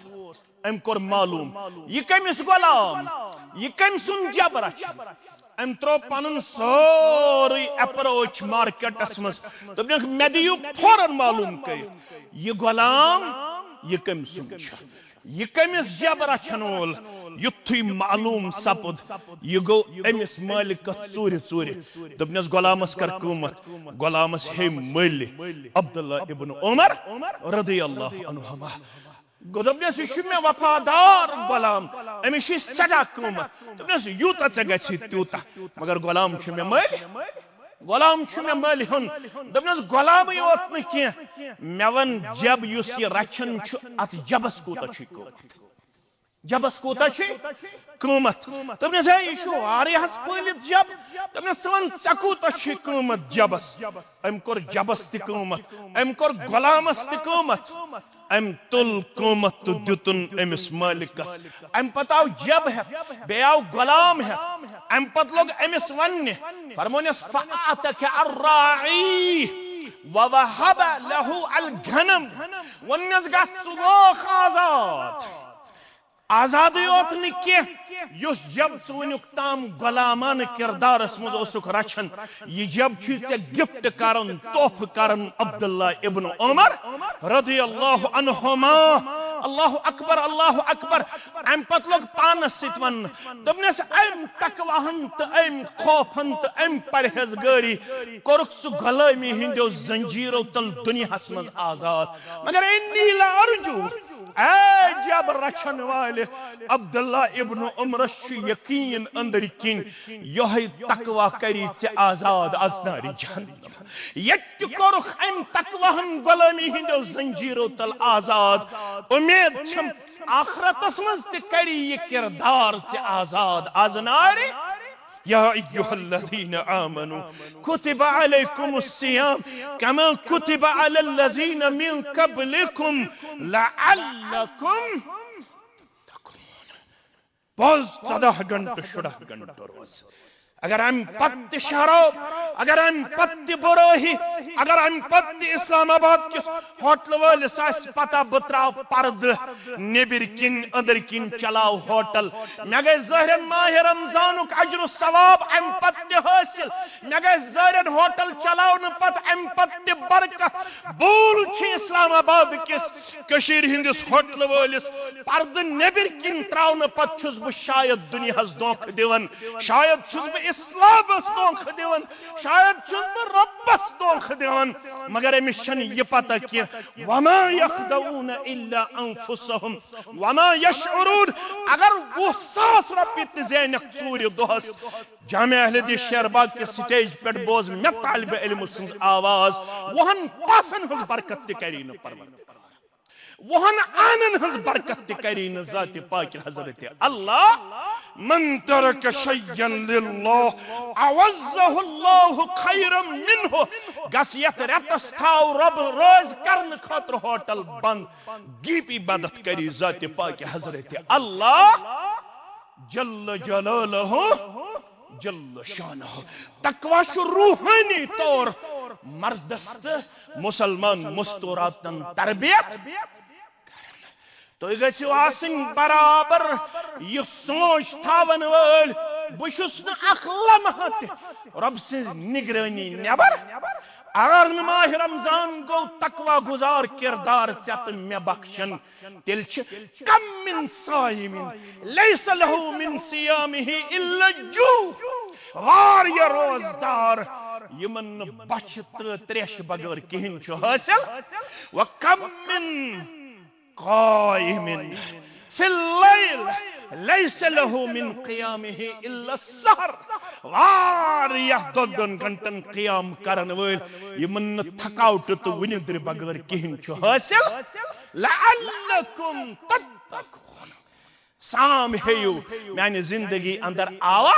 أمۍ کوٚر معلوم، یہِ کٔمِس غلام، یہِ کٔمۍ سُنٛد جبرا چھُ؟ أمۍ ترٛوو پنُن سورُے اپروچ مارکیٹس منٛز۔ دوٚپنکھ، "مےٚ دِیِو فوراً معلوم کٔرِتھ، یہِ غلام، یہِ کٔمۍ سُنٛد چھُ؟ یہِ کٔمِس جبرا چھَن وول؟" یُتھُے معلوم سپُد، یہِ گوٚو أمِس مٲلکس ژوٗرِ ژوٗرِ۔ دوٚپنس، "غلامس کر قۭمتھ؟" غلامس ہے مٔلۍ عبداللہ ابن عمر رضی اللہ عنہما۔ گوٚو دوٚپنس، "یہِ چھُ مےٚ وفادار غلام، أمِس چھُ سٮ۪ٹھاہ قۭمتھ۔" دوٚپنس، "یوٗتاہ ژےٚ گژھی تیوٗتاہ، مگر غلام چھُ مےٚ مٔلۍ، غلام چھُ مےٚ مٔلۍ ہیوٚن۔" دوٚپنس، "غلامٕے یوت نہٕ کینٛہہ، مےٚ وَن جب یُس یہِ رچھان چھُ، اتھ جبس کوٗتاہ چھُے قۭمتھ؟ جبس کوٗتاہ چھُے قۭمتھ؟" دوٚپنس، "ہے، یہِ چھُ واریاہس پٲلِتھ جب۔" دوٚپنس، "ژٕ وَن، ژےٚ کوٗتاہ چھُے قۭمتھ جبس؟" أمۍ کوٚر جبس تہِ قۭمتھ، أمۍ کوٚر غلامس تہِ قۭمتھ۔ أمۍ تُل قۭمتھ تہٕ دیُتُن أمِس مٲلِکس۔ اَمہِ پتہٕ آو جب ہٮ۪تھ، بیٚیہِ آو غلام ہٮ۪تھ۔ اَمہِ پتہٕ لوٚگ أمِس وننہِ، فرمونس، "فاعتق الراعی ووہب لہ الغنم"۔ ووٚننس، "گژھ، ژٕ ووکھ آزاد۔" آزادٕے یوت نہٕ کینٛہہ، یُس جب ژٕ وٕنیُک تام غلامانہٕ کردارس منٛز اوسُکھ رچھان، یہِ جب چھُے ژےٚ گفٹ کرُن، تحفہٕ کرُن عبداللہ ابن عمر رضی اللہ عنہما۔ اللہ اکبر، اللہ اکبر۔ امہِ پتہٕ لوٚگ پانس سۭتۍ وننہٕ، دوٚپنس، امہِ تقواہن تہٕ امہِ خوفن تہٕ امہِ پرہیزگٲری کوٚرُکھ ژٕ غلٲمی ہٕنٛدیو زنجیرو تل دُنیاہس منٛز آزاد۔ مگر انی لا ارجو، اے جب رچھن والہِ، عبداللہ ابن عمرس چھُ یقین أنٛدرۍ کِنۍ، یۄہے تقوی کری ژےٚ آزاد از نارِ جہنم۔ ییٚتہِ تہِ کوٚرُکھ أمۍ تقواہن غلٲمی ہٕنٛدیو زنجیرو تل آزاد۔ اُمید چھم آخرتس منٛز تہِ کری یہِ کردار ژےٚ آزاد از نارِ۔ یا ایھا الذین آمنوا کتب علیکم الصیام کما کتب علی الذین من قبلکم لعلکم تتقون۔ پوٚز، ژۄداہ گھنٹہٕ، شُراہ گھنٹہٕ روز۔ اگر امہِ پتہٕ تہِ شراب، اگر امہِ پتہٕ تہِ برٲہی، اگر امہِ پتہٕ تہِ اسلام آباد کِس ہوٹلہٕ وٲلِس آسہِ پتہ، بہٕ تراو پردٕ، نیٚبٕرۍ کِنۍ أنٛدٕرۍ کِنۍ چلاو ہوٹل، مےٚ گژھِ ظٲہرن ماہِ رمضانُک اجر و ثواب امہِ پتہٕ تہِ حٲصِل، مےٚ گژھِ ظٲہرن ہوٹل چلاونہٕ پتہٕ امہِ پتہٕ تہِ برکت۔ بول چھِ اسلام آباد کِس، کٔشیٖرِ ہٕنٛدِس ہوٹلہٕ وٲلِس پردٕ نیٚبٕرۍ کِنۍ تراونہٕ پتہٕ چھُس بہٕ شاید دُنیاہس دھوکہٕ دِوان، شاید چھُس بہٕ اسلامس دھوکہٕ دِوان، شاید چھُس بہٕ رۄبس دھوکہٕ دِوان، مگر أمِس چھَنہٕ یہِ پتہ کینٛہہ۔ وما یخدعون الا انفسهم وما یشعرون۔ اگر وُہ ساس رۄپیہِ تہِ زینکھ ژوٗرِ دۄہس، جامع اہل حدیث شیر باغ کِس سٹیج پٮ۪ٹھ بوز مےٚ طالب علم سٕنٛز آواز، وُہن پاسن ہٕنٛز برکت تہِ کری نہٕ پروردگار۔ وُہن آنن ہٕنٛز برکت تہِ کری نہٕ ذاتِ پاک حضرت اللہ۔ من ترک شیئا للہ عوضہ اللہ خیرا منہ۔ گژھ یتھ رٮ۪تس تھاو رۄب رٲضۍ کرنہٕ خٲطرٕ ہوٹل بند، غیبی مدد کری ذاتِ پاک حضرت اللہ جل جلالہ جل شانہ۔ تقوی چھُ روحٲنی طور مردس تہٕ مسلمان مستوراتن تربیت۔ تُہۍ گٔژھِو آسٕنۍ برابر یہِ سونچ تھاون وٲلۍ، بہٕ چھُس نہٕ اکھ لمحہ تہِ رۄب سٕنٛز نگرٲنی نٮ۪بر۔ اگر نہٕ ماہِ رمضان گوٚو تقوی گُزار کردار ژےٚ تہٕ مےٚ بخشن، تیٚلہِ چھِ کم من صائم لیس لہ من صیامہ الا الجوع۔ واریاہ روزدار یِمن نہٕ بۄچھِ تہٕ تریشہِ بغٲر کِہیٖنۍ چھُ حٲصِل۔ وکم من قائم فی اللیل لیس لہ من قیامہ الا السحر۔ واریاہ دۄن دۄن گھنٹن قیام کرن وٲلۍ یِمن نہٕ تھکاوٹہٕ تہٕ وُنِدرِ بغٲر کِہیٖنۍ چھُ حٲصِل۔ لعلکم تتقون۔ سام ہیٚیِو میانہِ زندگی اندر آوا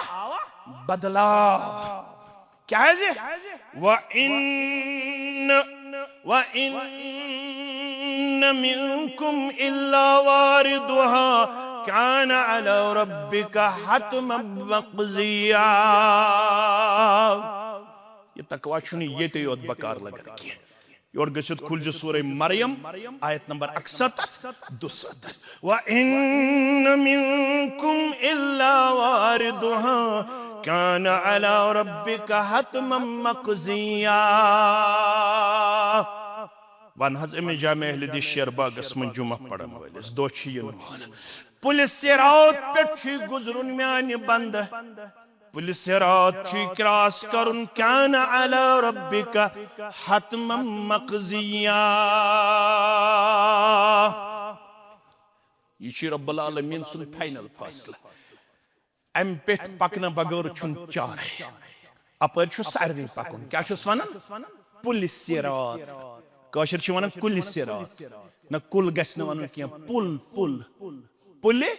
بدلاو۔ کیازِ؟ وَإِنَّ، وَإِنَّ مِنْكُمْ إِلَّا وَارِدُهَا كَانَ عَلَى رَبِّكَ حَتْمًا مَقْضِيًّا۔ یہِ تقوی چھُنہٕ ییٚتے یوت بکار لگان کینٛہہ۔ یور گٔژھِتھ کھُلزِ سورہ مریم، آیت نمبر اکستتھ، دُستتھ۔ وَإِنَّ مِنْكُمْ إِلَّا وَارِدُهَا كَانَ عَلَى رَبِّكَ حَتْمًا مَقْضِيًّا۔ وَن حظ أمِس جامع اہل حدیث شیر باغس منٛز جمعہ پرن وٲلِس، دۄہ چھُ یِنہٕ وول۔ پُلہِ صراط پٮ۪ٹھ چھُے گُزرُن میانہِ بندٕ۔ پُلہِ صراط چھُے کراس کرُن، کان علی ربک حتما مقضیا۔ یہِ چھُ رب العالمین سُنٛد فائنل فٲصلہٕ۔ امہِ پٮ۪ٹھ پکنہٕ بغٲر چھُنہٕ چارے۔ اپٲرۍ چھُ سارنٕے پکُن۔ کیٛاہ چھُس ونان؟ پُلہِ صراط۔ کٲشِر چھِ ونان کُلہِ صراط۔ نہ، کُل گژھِ نہٕ ونُن کینٛہہ، پُل، پُل۔ پُلہِ،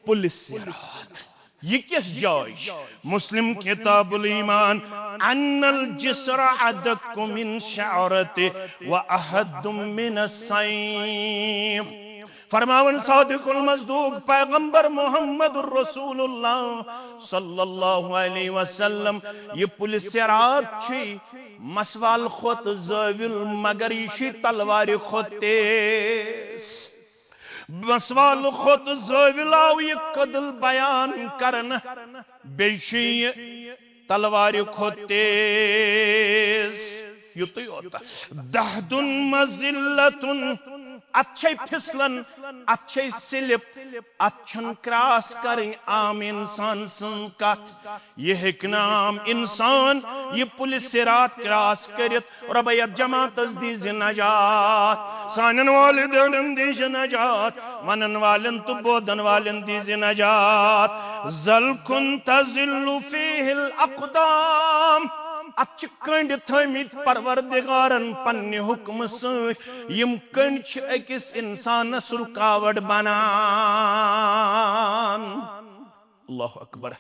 پُلہِ صراط۔ یہِ کِژھ جاے چھِ؟ مسلم کتاب الایمان، ان الجسر ادق من شعرۃ و احد من السیف۔ فرماوان صادق المصدوق پیغمبر محمد رسول اللہ صلی اللہ علیہ وسلم، یہِ پُلہِ صراط چھُ مسوال کھۄتہٕ زٲویُل، مگر یہِ چھُ تلوارِ کھۄتہٕ تیز۔ مسوال کھۄتہٕ زٲویُل آو یہِ کٔدٕل بیان کرنہٕ، بیٚیہِ چھُ یہِ تلوارِ کھۄتہٕ تیز۔ یُتُے یوت۔ دہدن مذلتن، اتھ چھے پھسلن، اتھ چھے سلپ، اتھ چھُنہٕ کراس کرٕنۍ عام انسان سٕنٛز کتھ۔ یہِ ہیٚکہِ نہٕ عام انسان یہِ پُلہِ صراط کراس کٔرِتھ۔ رۄبہ، یتھ جماعتس دیٖزِ نجات، سانٮ۪ن والدینن دیٖزِ نجات، ونن والٮ۪ن تہٕ بوزن والٮ۪ن دیٖزِ نجات۔ ذلک تذل فیہ الاقدام۔ اتھ چھِ کنڈۍ تھٲومٕتۍ پروردگارن پننہِ حکمہٕ سۭتۍ۔ یِم کنڈۍ چھِ أکِس انسانس رکاوٹ بنان۔ اللہ اکبر،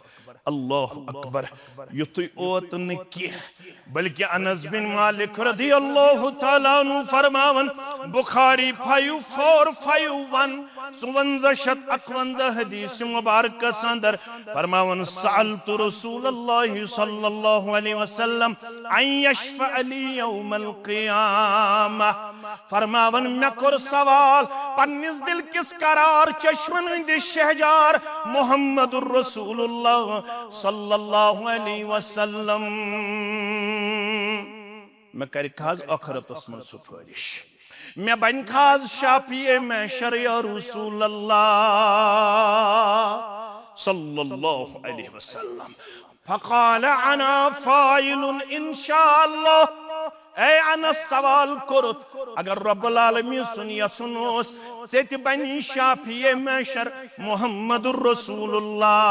اللہ اکبر۔ یُتُے اوت نہٕ کینٛہہ، بلکہ انس بن مالک رضی اللہ تعالیٰ عنہ فرماوان، بخاری فایو فور فایو ون، ژُوَنزاہ شیٚتھ اَکوَنزاہ حدیث مبارکس اندر فرماوان، سألت رسول اللہ صلی اللہ علیہ وسلم ان یشفع لی یوم القیامہ۔ فرماوان، مےٚ کوٚر سوال پننِس دِل کِس قرار چشمن ہٕنٛدِ شہجار محمد رسول اللہ صلی اللہ علیہ وسلم، مےٚ کرِ کھا حظ ٲخرتس منٛز سفٲرِش؟ مےٚ بنہِ کھا حظ شافیع محشر یا رسول اللہ صلی اللہ علیہ وسلم؟ فقال انا فاعل ان شاء اللہ۔ اے انس، سوال کوٚرُتھ، اگر رب العالمین سُنٛد یژھُن اوس، ژےٚ تہِ بنی شافیع محشر محمد رسول اللہ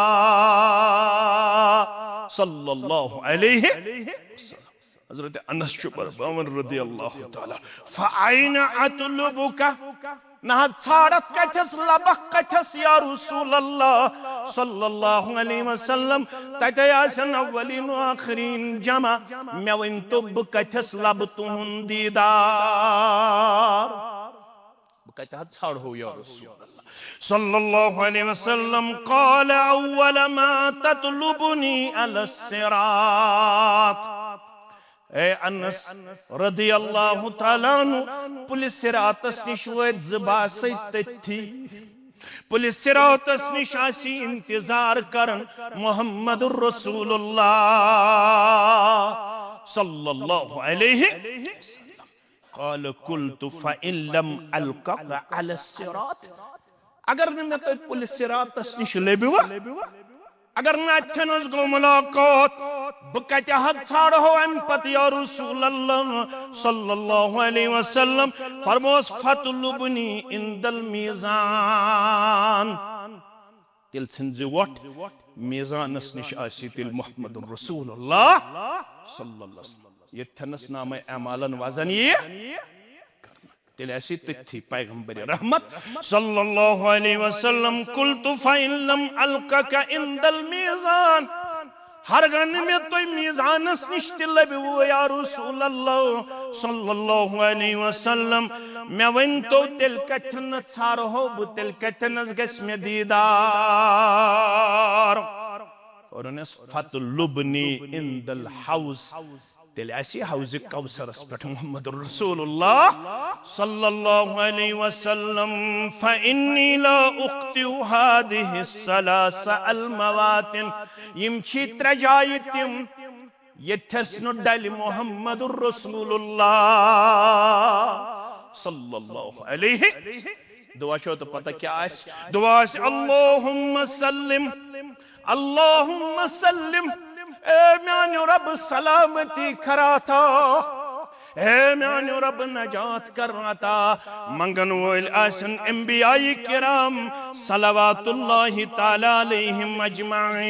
صلی اللہ علیہ وسلم۔ حضرت انس چھُ فرماوان رضی اللہ تعالیٰ، فأین اطلبک؟ نہ حظ، ژھانڈتھ کتھس، لبکھ کتھس یا رسول اللہ صلی اللہ علیہ وسلم؟ تتے آسن اولین و آخرین جمع۔ مےٚ ؤنۍ تو، بہٕ کتھس لبہٕ تُہُنٛد دیدار؟ بہٕ کتہِ حظ ژھانڈہو یا رسول اللہ صلی اللہ علیہ وسلم؟ قال اول ما تطلبنی علی الصراط۔ اے انس رضی اللہ تعالیٰ عنہ، پُلہِ صراطس نِش وٲتۍ زٕ، بہٕ آسے تٔتھی۔ پُلہِ صراطس نِش آسی انتظار کران محمد رسول اللہ صلی اللہ علیہ وسلم۔ قال قلت فإن لم ألقك على الصراط۔ اگر نہٕ مےٚ تۄہہِ پُلہِ صراطس نِش لٔبِوٕ، اگر نہٕ اتھٮ۪ن حظ گوٚو ملاقات، بہٕ کتہِ حظ ژھانڈہو امہِ پتہٕ یا رسول اللہ صلی اللہ علیہ وسلم؟ فرموس، فاطلبنی عند المیزان۔ تیٚلہِ ژھٕنۍ زِ وۄٹھ، میزانس نِش آسی تیٚلہِ محمد رسول اللہ صلی اللہ علیہ وسلم۔ ییٚتھٮ۪نس نامہ اعمالن وزن ییہِ، تیٚلہِ آسی تٔتھی پیغمبر رحمت صلی اللہ علیہ وسلم۔ قلت فإن لم ألقك عند المیزان۔ ہرگاہ نہٕ مےٚ تُہۍ میزانس نِش تہِ لٔبِوٕ یا رسول اللہ صلی اللہ علیہ وسلم، مےٚ ؤنۍ تو، تیٚلہِ کتھٮ۪ن نہٕ ژھارہو بہٕ، تیٚلہِ کتھٮ۪نس گژھِ مےٚ دیدار؟ فرموونس، فاطلبنی عند الحوض۔ تیٚلہِ آسہِ حوض کوثرس پٮ۪ٹھ محمد رسول اللہ صلی اللہ علیہ وسلم۔ فإنی لا أخطئ هذه الثلاث المواطن۔ یِم چھی ترٛےٚ جایہِ تِم، ییٚتھٮ۪س نہٕ ڈلہِ محمد رسول اللہ صلی اللہ علیہ۔ دعا چھو تو پتہ کیا آسہِ؟ دعا آسہِ، اللہم سلم، اللہم سلم، اے میانیو رب سلامتی کر عطا، اے میانیو رب نجات کر عطا۔ منگن وٲلۍ آسن انبیاء کرام صلوات اللہ تعالی علیہم اجمعین۔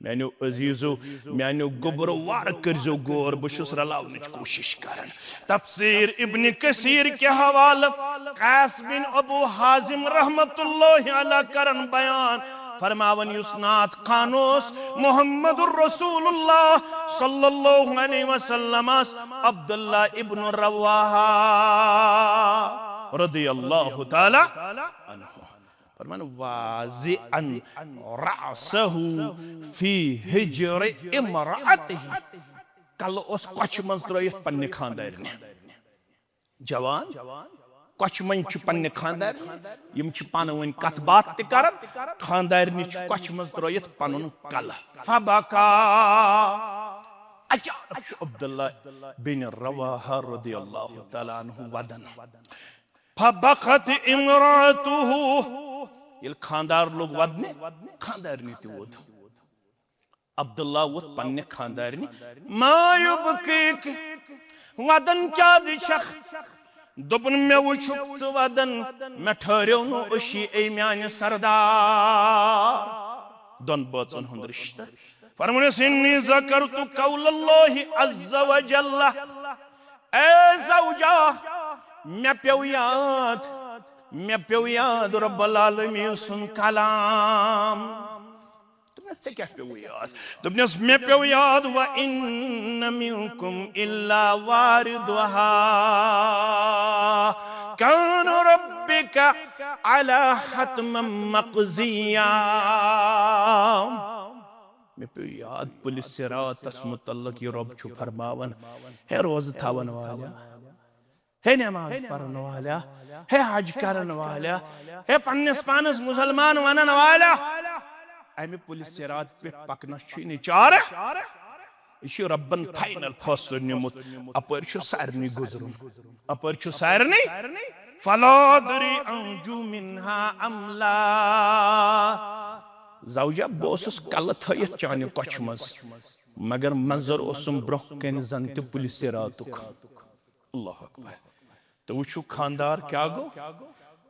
میانیو عزیزو، میانیو گوٚبرو، وارٕ کٔرزیو غور، بہٕ چھُس رلاونٕچ کوٗشِش کران۔ تفسیر ابن کثیر کہِ حوالہٕ قیس بن ابو حازم رحمت اللہ علیہ کرن بیان، فرماوان، یُس نعت خوان اوس محمد رسول اللہ صلی اللہ علیہ وسلمس عبداللہ ابن رواحہ رضی اللہ تعالی عنہ۔ فرمان، واضعا رأسہ فی حجر امرأتہ۔ کلہٕ اوس کۄچھِ منٛز ترٲیِتھ پننہِ خاندارنہِ۔ جوان کۄچھِ منٛز چھِ پننہِ خاندارنہِ، یِم چھِ پانہٕ ؤنۍ کتھ باتھ تہِ کران، خاندارنہِ چھُ کۄچھِ منٛز ترٲیِتھ پنُن کلہٕ۔ فبکا، اچانک چھُ عبداللہ بن رواحہ رضی اللہ تعالیٰ عنہ ودان۔ فبکت امرأتہ، ییٚلہِ خاندار لوٚگ ودنہِ، خاندارنہِ تہِ ووٚد۔ عبداللہ ووٚتھ پننہِ خاندارنہِ، ما یبکیک، ودان کیازِ چھکھ؟ دوٚپُن، مےٚ وُچھُکھ ژٕ ودان، مےٚ ٹھہریو نہٕ اوشی، اے میانہِ سردار۔ دۄن بٲژن ہُنٛد رشتہٕ۔ فرمونس، انی ذکرت قول اللہ عز وجل۔ اے زوجہ، مےٚ پیوٚو یاد، مےٚ پیوٚو یاد رب العالمین سُنٛد کلام۔ تہٕ نہ، ژےٚ کیٛاہ پیوٚوُے یاد؟ دوٚپنَس، مےٚ پیوٚو یاد، وَإِنَّ مِنْكُمْ إِلَّا وَارِدُهَا كَانَ رَبِّكَ عَلَيْهَا حَتْمًا مَقْضِيًّا۔ مےٚ پیوٚو یاد پُلہِ صِراطَس مُتعلق، یہِ رۄب چھُ فرماوان، ہے روزٕ تھاوَن والیا، ہے نماز پرن والا، ہے حج کرن والا، ہے پننس پانس مسلمان ونن والا، امہِ پُلہِ صِراط پٮ۪ٹھ پکنس چھُے نہٕ چارٕ۔ یہِ چھُ رۄبن فاینل فٲصلہٕ نیومُت۔ اپٲرۍ چھُ سارنٕے گُزرُن، اپٲرۍ چھُ سارنٕے۔ فلا ادری انجو منها ام لا۔ زوجہ، بہٕ اوسُس کلہٕ تھٲیِتھ چانہِ کۄچھِ منٛز، مگر منظر اوسُم برونٛہہ کنہِ زن تہِ پُلہِ صِراطُک۔ اللہ اکبر۔ تو وٕچھِو خاندار کیٛاہ گوٚو،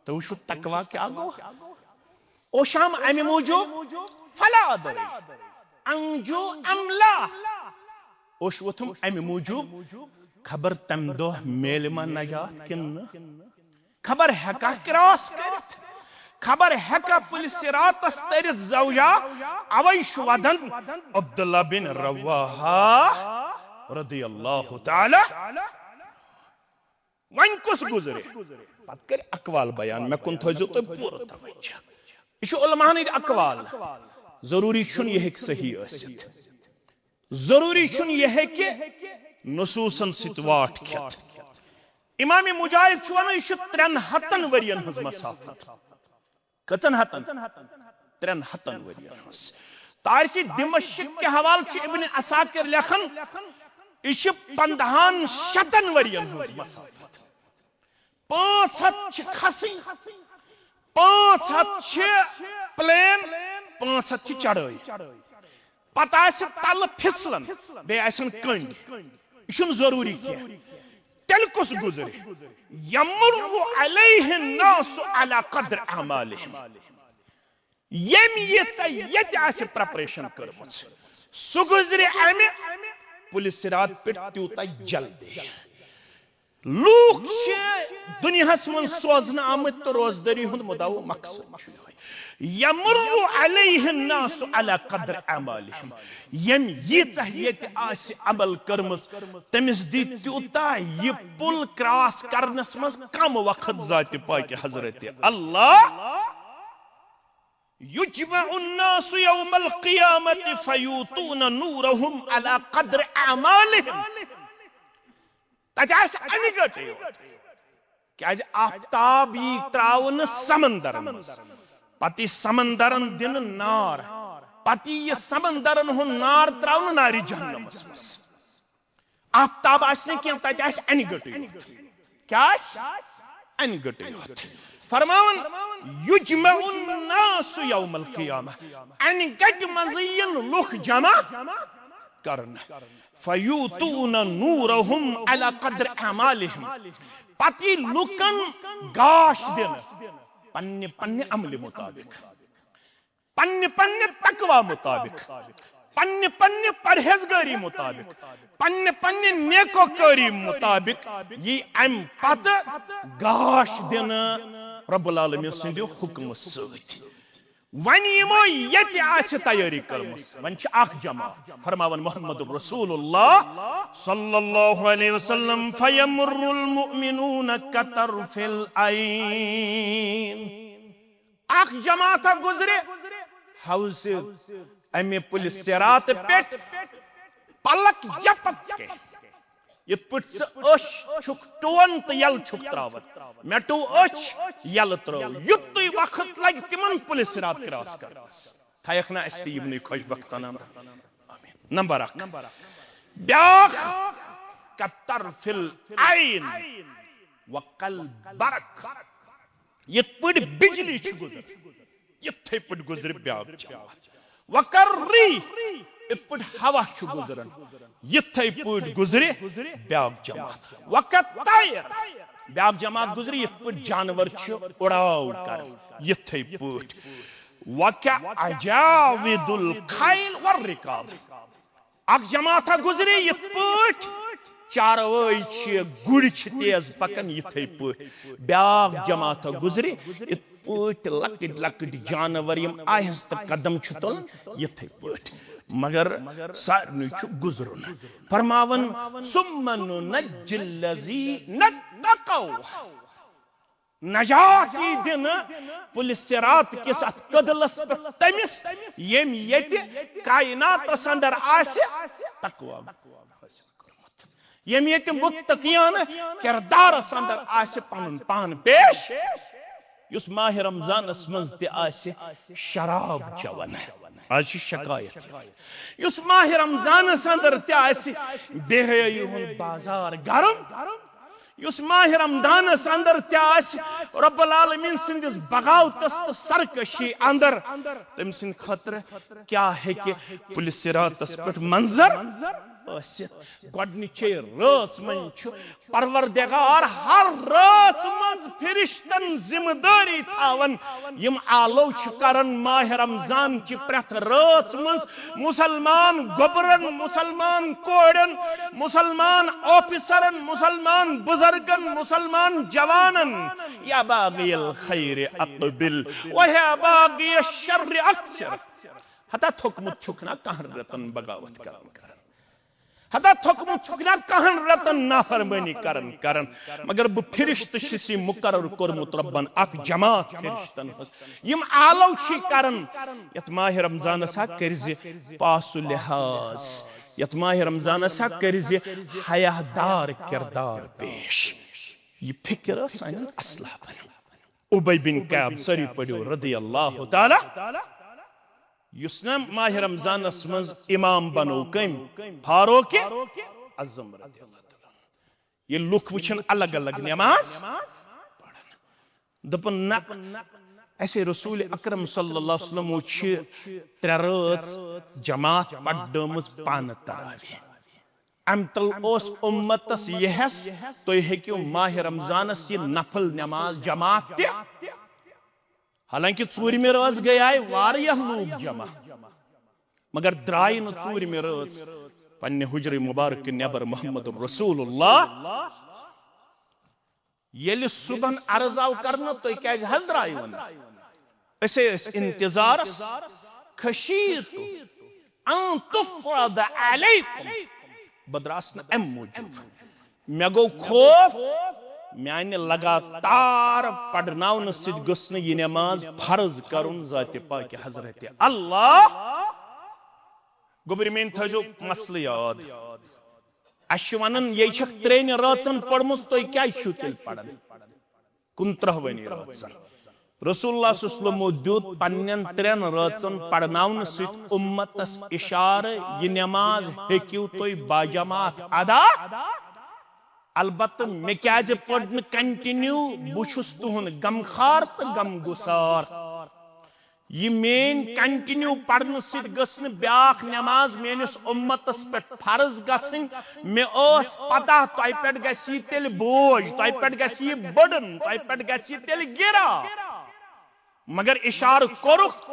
تو وٕچھِو تقویٰ کیٛاہ گوٚو۔ اوشام امہِ موٗجوٗب، فلا ادری انجو ام لا۔ اوش ووٚتھُم امہِ موٗجوٗب، خبر تمہِ دۄہ میلہِ ما نجات کِنہٕ نہٕ؟ خبر ہیٚکا کراس کٔرِتھ؟ خبر ہیٚکا پُلہِ صِراطس تٔرِتھ زوجہ؟ اوے چھُ ودان عبداللہ بن رواحہ رضی اللہ تعالی۔ وۄنۍ کُس گُزرِ؟ پتہٕ کرِ اقوال بیان، مےٚ کُن تھٲیزیو تُہۍ پوٗرٕ توجہ۔ یہِ چھُ علماہن ہٕنٛدۍ اقوال۔ ضروٗری چھُنہٕ یہِ ہیٚکہِ صحیح ٲسِتھ۔ ضروٗری چھُنہٕ یہِ ہیٚکہِ نصوٗصن سۭتۍ واٹھ کھٮ۪تھ۔ امام مجاہد چھُ ونان، یہِ چھُ ترٛٮ۪ن ہتن ؤرین ہٕنٛز مسافت۔ کٔژن ہتن؟ ترٛٮ۪ن ہتن ؤرین ہٕنٛز۔ تاریخ دمشق کہِ حوالہٕ چھُ ابن عساکر لیکھان، یہِ چھِ پندہن شتن ؤرین ہٕنٛز مسافت۔ پانٛژھ ہتھ چھِ کھسٕنۍ، پانٛژھ ہتھ چھِ پلین، پانٛژھ ہتھ چھِ چڑٲے۔ پتہٕ آسہِ تلہٕ پھسلان، بیٚیہِ آسن کنڈۍ۔ یہِ چھُنہٕ ضروٗری کینٛہہ۔ تیٚلہِ کُس گُزرِ؟ یمر علیہ الناس علی قدر اعمالہم۔ ییٚمۍ ییٖژاہ ییٚتہِ آسہِ پریپریشن کٔرمٕژ، سُہ گُزرِ امہِ پُلہِ صِراط پٮ۪ٹھ تیوٗتاہ جلدی۔ لوٗکھ چھِ دُنیاہس منٛز سوزنہٕ آمٕتۍ تہٕ روزدٲری ہُنٛد مُدعا و مقصد چھُ یِہوٚے۔ یمر علیہ الناس علی قدر اعمالہم۔ ییٚمۍ ییٖژاہ ییٚتہِ آسہِ عمل کٔرمٕژ، تٔمِس دی تیوٗتاہ یہِ پُل کراس کرنس منٛز کم وقت ذاتِ پاکِ حضرت اللہ۔ یجمع الناس یوم القیامة فیوتون نورهم علی قدر اعمالهم۔ تتہِ آسہِ انہِ گٔٹے یوت۔ کیازِ آفتاب یی تراونہٕ سمندرن منٛز، پتہٕ یی سمندرن دِنہٕ نار، پتہٕ یی یہِ سمندرن ہُنٛد نار تراونہٕ نارِ جہنمس منٛز۔ آفتاب آسہِ نہٕ کینٛہہ، تتہِ آسہِ انہِ گٔٹٕے یوت۔ کیٛاہ آسہِ؟ انہِ گٔٹٕے یوت۔ فرماوان، یجمع الناس یوم القیامہ، انہِ گٹہِ منٛزٕے یِن لُکھ جمع کرنہٕ۔ فیوتون نورهم علی قدر اعمالهم۔ پتہٕ یی لُکن گاش دِنہٕ پننہِ پننہِ عملہِ مطابق، پننہِ پننہِ تقوی مطابق، پننہِ پننہِ پرہیزگٲری مطابق، پننہِ پننہِ نیکوکٲری مطابق یی امہِ پتہٕ گاش دِنہٕ رب العالمین سٕنٛدِ حُکمہٕ سۭتۍ۔ وۄنۍ یِمو ییٚتہِ آسہِ تیٲری کٔرمٕژ، وۄنۍ چھِ اکھ جماعت۔ فرماوان محمد رسول اللہ صلی اللہ علیہ وسلم، فیمر المؤمنون کطرف العین۔ اکھ جماعتہ گُزرِ حوضِ امہِ پُلہِ صِراط پٮ۪ٹھ پلک جپک کے۔ یِتھ پٲٹھۍ ژٕ أچھ چھُکھ ٹُوان تہٕ یَلہٕ چھُکھ تراوان، مےٚ ٹُو أچھ، یَلہٕ ترٲو، یُتُے وقت لگہِ تِمن پُلہِ صِراط کراس کرنس۔ تھایکھ نہ اَسہِ تہِ یِمنٕے خۄش بختن اندر۔ آمین۔ نمبر اکھ۔ بیاکھ، کطرف العین وکالبرق۔ یِتھ پٲٹھۍ بجلی چھِ گُزران، یِتھے پٲٹھۍ گُزرِ بیاکھ جماعت۔ وکالریح، یِتھ پٲٹھۍ ہوا چھُ گُزران، یِتھے پٲٹھۍ گُزرِ بیاکھ جماعت۔ وکالطیر، بیاکھ جماعت گُزرِ یِتھ پٲٹھۍ جانور چھِ اُڑاو کران، یِتھے پٲٹھۍ۔ وکاجاود الخیل والرکاب، اکھ جماعتہ گُزرِ یِتھ پٲٹھۍ چاروٲے چھِ، گُرۍ چھِ تیز پکان، یِتھے پٲٹھۍ بیاکھ جماعتہ گُزرِ، یِتھ پٲٹھۍ لۄکٕٹۍ لۄکٕٹۍ جانور یِم آہستہٕ قدم چھِ تُلان، یِتھے پٲٹھۍ۔ مگر سارنٕے چھُ گُزرُن۔ فرماوان، "ثم ننجی الذین اتقوا"، نجات یی دِنہٕ پُلہِ صراط کِس اتھ کٔدلس پٮ۪ٹھ تٔمِس، ییٚمۍ ییٚتہِ کائناتس اندر آسہِ تقوی حٲصِل کوٚرمُت، ییٚمۍ ییٚتہِ مُتقیانہٕ کردارس اندر آسہِ پنُن پان پیش، یُس ماہِ رمضانس منٛز تہِ آسہِ شراب چٮ۪وان۔ از چھِ شکایت یِہوٚے۔ یُس ماہِ رمضانس اندر تہِ آسہِ بے حیٲیی ہُنٛد بازار گرم، یُس ماہِ رمضانس اندر تہِ آسہِ رب العالمین سٕنٛدِس بغاوتس تہٕ سرکشی اندر، تٔمۍ سٕنٛدِ خٲطرٕ کیٛاہ ہیٚکہِ پُلہِ صراطس پٮ۪ٹھ منظر ٲسِتھ؟ گۄڈنِچے رٲژ منٛز چھُ پروردگار ہر رٲژ منٛز فرشتن ذمہ دٲری تھاوان، یِم آلو چھِ کران ماہِ رمضان چہِ پرٛٮ۪تھ رٲژ منٛز مُسلمان گوٚبرن، مُسلمان کورٮ۪ن، مُسلمان آفیسرن، مُسلمان بُزرگن، مُسلمان جوانن، یا باغی الخیر اقبل و یا باغی الشر اقصر۔ ہتا تھوٚکمُت چھُکھ نا کہن رٮ۪تن بغاوت کران کران؟ ہتا تھوٚکمُت چھُکھ نا کہن رٮ۪تن نافرمٲنی کران کران؟ مگر بہٕ فرشتہٕ چھُس یہِ مقرر کوٚرمُت رۄبن، اکھ جماعت فرشتن ہٕنٛز، یِم آلو چھِ کران یتھ ماہِ رمضانس ہا کٔرزِ پاس و لحاظ، یتھ ماہِ رمضانس ہا کٔرزِ حیا دار کردار پیش۔ یہِ فکر ٲس سانٮ۪ن اصلابن۔ ابی بن کعب، سٲری پٔرِو، رضی اللہ تعالیٰ، یُس نہ ماہِ رمضانس منٛز امام بنو کٔمۍ؟ فاروق اعظم رضی اللہ تعالیٰ عنہ۔ ییٚلہِ لُکھ وٕچھن الگ الگ نماز پران، دوٚپُن، نہ، اسے رسول اکرم صلی اللہ علیہ وسلم چھِ ترٛےٚ رٲژ جماعت پرنٲومٕژ پانہٕ تراویح۔ امہِ تل اوس امتس یہِ حٮ۪س، تُہۍ ہیٚکِو ماہِ رمضانس یہِ نفل نماز جماعت تہِ۔ حالانکہ ژوٗرمہِ رٲژ گٔیے واریاہ لوٗکھ جمع، مگر درٛاے نہٕ ژوٗرمہِ رٲژ پننہِ حجرِ مبارک نٮ۪بر محمد رسول اللہ۔ ییٚلہِ صبحن عرض آو کرنہٕ، تُہۍ کیازِ حض درٛایِو نہٕ؟ أسے ٲسۍ انتظارس، خشیت ان تفرض علیکم، بہٕ درٛاس نہٕ امہِ موٗجوٗب، مےٚ گوٚو خوف میانہِ لگاتار پرناونہٕ سۭتۍ گٔژھ نہٕ یہِ نماز فرض کرُن ذاتِ پاکہِ حضرت اللہ۔ گوٚبرۍ میٲنۍ تھٲیزیو مسلہٕ یاد، اسہِ چھِ ونان، یے چھکھ ترٛیٚنہِ رٲژن پٔرمٕژ، تُہۍ کیازِ چھِو تیٚلہِ پران کُنترٕہوٕنی رٲژن؟ رسول اللہ صلی اللہ علیہ وسلمو دیُت پننٮ۪ن ترٛٮ۪ن رٲژن پرناونہٕ سۭتۍ امتس اشارٕ، یہِ نماز ہیٚکِو تُہۍ باجماعت ادا۔ البتہٕ مےٚ کیازِ پٔر نہٕ کنٹینیو؟ بہٕ چھُس تُہُنٛد غمخار تہٕ غمگسار۔ یہِ میٲنۍ کنٹینیو پرنہٕ سۭتۍ گٔژھ نہٕ بیاکھ نماز میٲنِس امتس پٮ۪ٹھ فرض گژھٕنۍ۔ مےٚ ٲس پتہ تۄہہِ پٮ۪ٹھ گژھِ یہِ تیٚلہِ بوج، تۄہہِ پٮ۪ٹھ گژھِ یہِ بٔڑن، تۄہہِ پٮ۪ٹھ گژھِ یہِ تیٚلہِ گِرا۔ مگر اشارٕ کوٚرُکھ،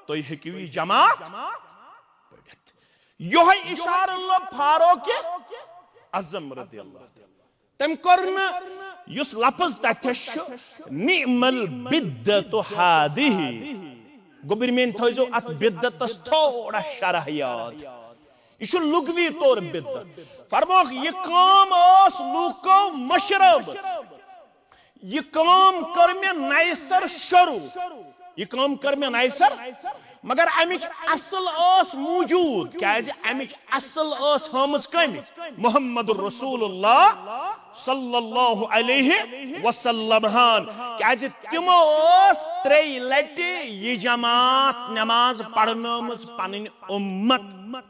تُہۍ ہیٚکِو یہِ جماعت پٔرِتھ۔ یِہوٚے اشارٕ لوٚب فاروق اعظم رضی اللہ تعالیٰ۔ تٔمۍ کوٚر نہٕ، یُس لفظ تتھس چھُ، "نعم البدعۃ ہذہ"۔ گوٚبرۍ میٲنۍ تھٲیزیو اتھ بدعتس تھوڑا شرح یاد۔ یہِ چھُ لغوی طور بدعت۔ فرموکھ، یہِ کٲم ٲس لوٗکو مٔشرٲومٕژ۔ یہِ کٲم کٔر مےٚ نَیہِ سَر شروٗع۔ یہِ کٲم کٔر مےٚ نَیہِ سَر، مگر اَمِچ اَصٕل ٲس موٗجوٗد۔ کیٛازِ؟ اَمِچ اَصٕل ٲس ہٲمٕژ کٔمۍ؟ محمد رسول اللہ صلی اللہ علیہ وسلم ہن۔ کیٛازِ؟ تِمو ٲس ترٛیٚیہِ لَٹہِ یہِ جماعت نماز پرنٲومٕژ پنٕنۍ اُمت۔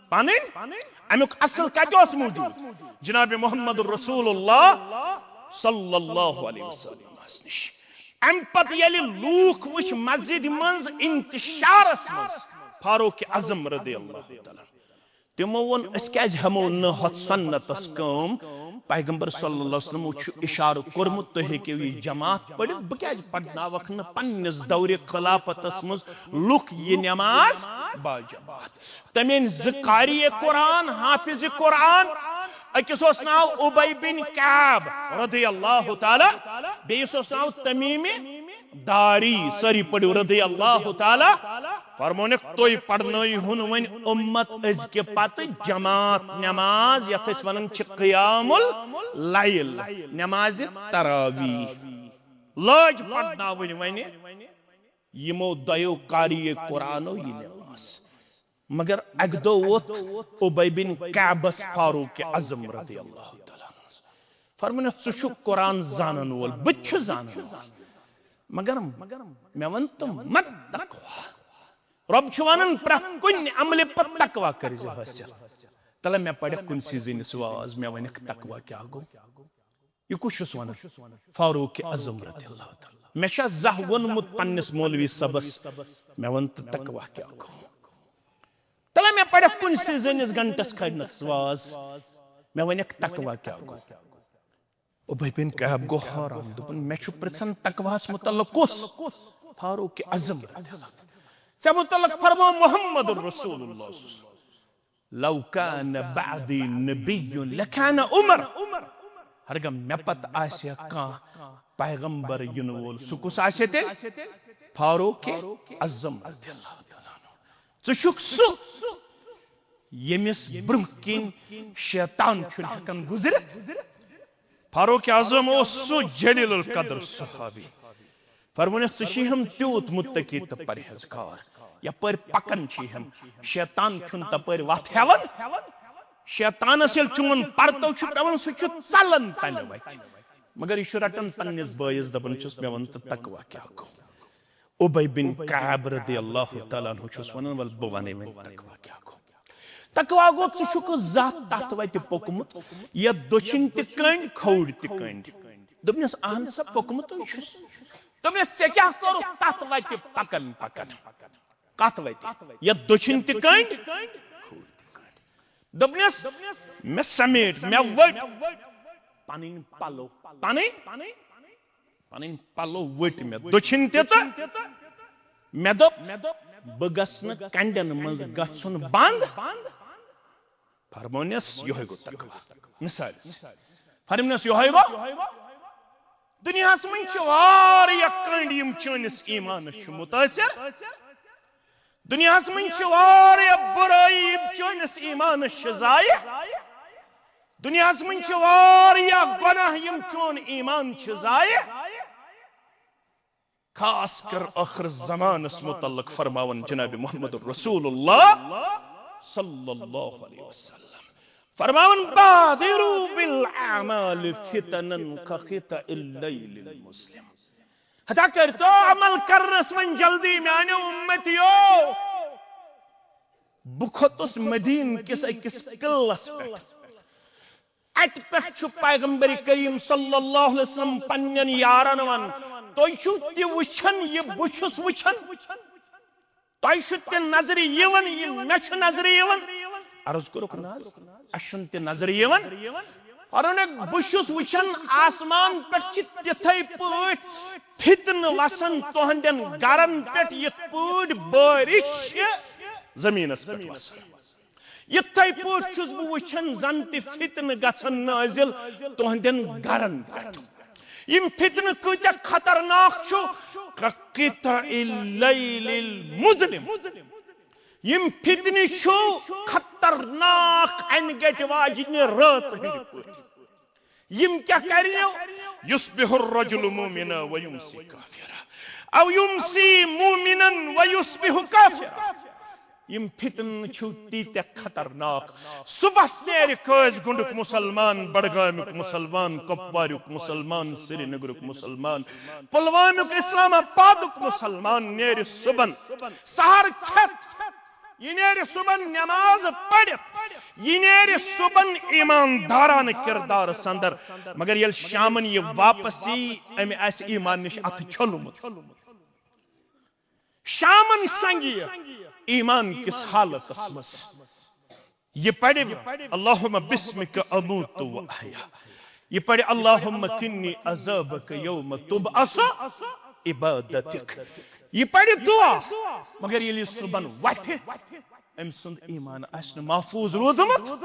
پنٕنۍ؟ اَمیُک اَصٕل کَتہِ اوس موٗجوٗد؟ جناب محمد رسول اللہ صلی اللہ علیہ وسلم نِش۔ اَمہِ پتہٕ ییٚلہِ لوٗکھ وٕچھ مسجدِ منٛز انتشارس منٛز فاروق اعظم رضی اللہ تعالیٰ عنہ، تِمو ووٚن، "أسۍ کیٛازِ ہٮ۪مو نہٕ ہۄتھ سنتس کٲم؟ پیغمبر صلی اللہ علیہ وسلمو چھُ اشارٕ کوٚرمُت، تُہۍ ہیٚکِو یہِ جماعت پٔرِتھ، بہٕ کیٛازِ پرناوکھ نہٕ پننِس دورِ خلافتس منٛز لُکھ یہِ نماز باجماعت؟" تٔمۍ أنۍ زٕ قاری قرآن، حافظ قرآن، أکِس اوس ناو ابی بن کعب رضی اللہ تعالیٰ، بیٚیِس اوس ناو تمیم داری، سٲری پٔرِو، رضی اللہ تعالیٰ۔ فرمونکھ، تُہۍ پرنٲیہُن وۄنۍ اُمت أزکہِ پتہٕ جماعت نماز، یتھ أسۍ ونان چھِ قیام اللیل، نمازِ تراویح۔ لٲج پرناوٕنۍ وۄنۍ یِمو دۄیو قاری قرآنو یہِ نماز۔ مگر اکہِ دۄہ ووت ابی بن کعبس فاروق اعظم رضی اللہ تعالیٰ عنہ۔ فرمونس، ژٕ چھُکھ قرآن زانن وول، بہٕ تہِ چھُس زانن وول، مگر مےٚ وَن تہٕ، مت تقوا۔ رۄب چھُ وَنان، پرٛٮ۪تھ کُنہِ عملہِ پتہٕ تقوا کٔرزِ حٲصِل۔ تَلہ مےٚ پَرٮ۪کھ کُنسٕے زٔنِس واز، مےٚ وَنٮ۪کھ تقوا کیٛاہ گوٚو؟ یہِ کُس چھُس وَنان؟ فاروق اعظم رضی اللہ تعالیٰ۔ مےٚ چھا زانٛہہ ووٚنمُت پننِس مولوی صٲبس، مےٚ وَن تہٕ تقوا کیٛاہ گوٚو؟ تَلہ مےٚ پَرٮ۪کھ کُنسٕے زٔنِس گھنٹس کھڑنس واز، مےٚ وَنٮ۪کھ تقوا کیٛاہ گوٚو؟ ابی بن کعب گوٚو حٲران، دوٚپُن، مےٚ چھُ پرٛژھان تقواہس متعلق کُس؟ فاروق اعظم رضی اللہ تعالیٰ۔ ژےٚ متعلق فرموو محمد رسول اللہ صلی اللہ علیہ وسلم، لو کان بعدی نبی لکان عمر۔ ہرگاہ مےٚ پتہٕ آسہِ ہا کانٛہہ پیغمبر یِنہٕ وول، سُہ کُس آسہِ تیٚلہِ؟ فاروق اعظم رضی اللہ تعالیٰ عنہ۔ ژٕ چھُکھ سُہ ییٚمِس برٛونٛہہ کِنۍ شیطان چھُنہٕ ہٮ۪کان گُزرِتھ۔ فاروق اعظم اوس سُہ جلیل القدر صحابی۔ فرمونس، ژٕ چھُے ہم تیوٗت متقی تہٕ پرہیزگار۔ یپٲرۍ پکان چھُے ہم، شیطان چھُنہٕ تپٲرۍ وتھ ہٮ۪وان۔ شیطانس ییٚلہِ چون پرتو چھُ پٮ۪وان، سُہ چھُ ژلان تمہِ وتہِ۔ مگر یہِ چھُ رٹان پننِس بٲیِس، دپان چھُس، مےٚ وَن تہٕ تقوا کیٛاہ گوٚو؟ ابی بن کعب رضی اللہ تعالیٰ عنہ چھُس وَنان، وَلہٕ بہٕ وَنَے وۄنۍ تقوا کیٛاہ گوٚو۔ تقوا گوٚو، ژٕ چھُکھ زانٛہہ تَتھ وَتہِ پوٚکمُت، یَتھ دٔچھِنۍ تہِ کٔنٛڈۍ، کھووٕرۍ تہِ کٔنٛڈۍ۔ دوٚپنَس، اَہَن سا، پوٚکمُتٕے چھُس۔ دوٚپنَس، ژےٚ کیٛاہ کوٚرُتھ تَتھ وَتہِ پَکان پَکان؟ کَتھ وَتہِ؟ یَتھ دٔچھِنۍ تہِ کٔنٛڈۍ، کھووٕرۍ تہِ کٔنٛڈۍ۔ دوٚپنَس، مےٚ سمیٹ، مےٚ ؤٹۍ پَنٕنۍ پَلو، پَنٕنۍ پنٕنۍ پلو ؤٹۍ مےٚ دٔچھِنۍ تہِ تہٕ مےٚ دوٚپ، بہٕ گژھٕ نہٕ کنڈٮ۪ن منٛز گژھُن بنٛد۔ فرمونس، یِہوٚے گوٚو تقوا۔ مثالہِ سۭتۍ۔ فرمونس، یِہوٚے گوٚو۔ دُنیاہس منٛز چھِ واریاہ کنڈۍ، یِم چٲنِس ایٖمانس چھِ مُتٲثِر۔ دُنیاہس منٛز چھِ واریاہ بُرٲیی، یِم چٲنِس ایٖمانس چھِ ضایع۔ دُنیاہس منٛز چھِ واریاہ گۄناہ، یِم چون ایٖمان چھِ ضایع۔ خاص کر ٲخر زمانس متعلق فرماوان جناب محمد رسول اللہ صلی اللہ علیہ وسلم، فرماوان، بادروا بالاعمال فتنا كقطع الليل المظلم۔ ہتا کٔرۍتو عمل کرنس منٛز جلدی، میانیو امتیو۔ بہٕ کھوٚتُس مدیٖنہٕ کِس أکِس قلعس پٮ۪ٹھ۔ اتہِ پٮ۪ٹھ چھُ پیغمبر کریم صلی اللہ علیہ وسلم پننٮ۪ن یارن ونان، تُہۍ چھِو تہِ وٕچھان یہِ بہٕ چھُس وٕچھان؟ تۄہہِ چھُ تہِ نظرِ یِوان، یہِ مےٚ چھُ نظرِ یِوان؟ عرض کوٚرُکھ، نہ حظ، اَسہِ چھُنہٕ تہِ نظرِ یِوان۔ فرمووُکھ، بہٕ چھُس وٕچھان آسمان پٮ۪ٹھ چھِ تِتھَے پٲٹھۍ فتنہٕ وسان تُہنٛدٮ۪ن گرن پٮ۪ٹھ، یِتھ پٲٹھۍ بٲرِش چھِ زٔمیٖنس پٮ۪ٹھ وسان۔ یِتھَے پٲٹھۍ چھُس بہٕ وٕچھان زن تہِ فتنہٕ گژھن نٲزِل تُہنٛدٮ۪ن گرن پٮ۪ٹھ۔ یِم فتنہٕ کۭتیٛاہ خطرناک چھُ، كقطع الليل المظلم۔ یِم فتنہٕ چھُ خطرناک انہِ گٹہِ واجنہِ رٲژ ہٕنٛدِ پٲٹھۍ۔ یِم کیٛاہ کرنو؟ يصبح الرجل مؤمنا ويمسي كافرا، أو يمسي مؤمنا ويصبح كافرا۔ یِم فتنہٕ چھِ تیٖتیٛاہ خطرناک۔ صبحس نیرِ قٲضۍ گُنڈُک مسلمان، بڈگامیُک مسلمان، کپواریُک مسلمان، سرینگرُک مسلمان، پلوامیُک، اسلام آبادُک مسلمان نیرِ صبحن سحر کھٮ۪تھ۔ یہِ نیرِ صبحن نماز پٔرِتھ، یہِ نیرِ صبحن ایٖماندارانہٕ کِردارس اندر، مگر ییٚلہِ شامن یہِ واپس یی، أمۍ آسہِ ایٖمان نِش اَتھٕ چھوٚلمُت۔ شامن شۄنگہِ یہِ ایٖمان کِس حالتس منٛز۔ یہِ پرِ، اللهم باسمك أموت وأحيا۔ یہِ پرِ، اللهم قني عذابك يوم تبعث عبادك۔ یہِ پرِ دعا، مگر ییٚلہِ یہِ صبحن وۄتھِ، أمۍ سُنٛد ایٖمان آسہِ نہٕ محفوٗظ روٗدمُت۔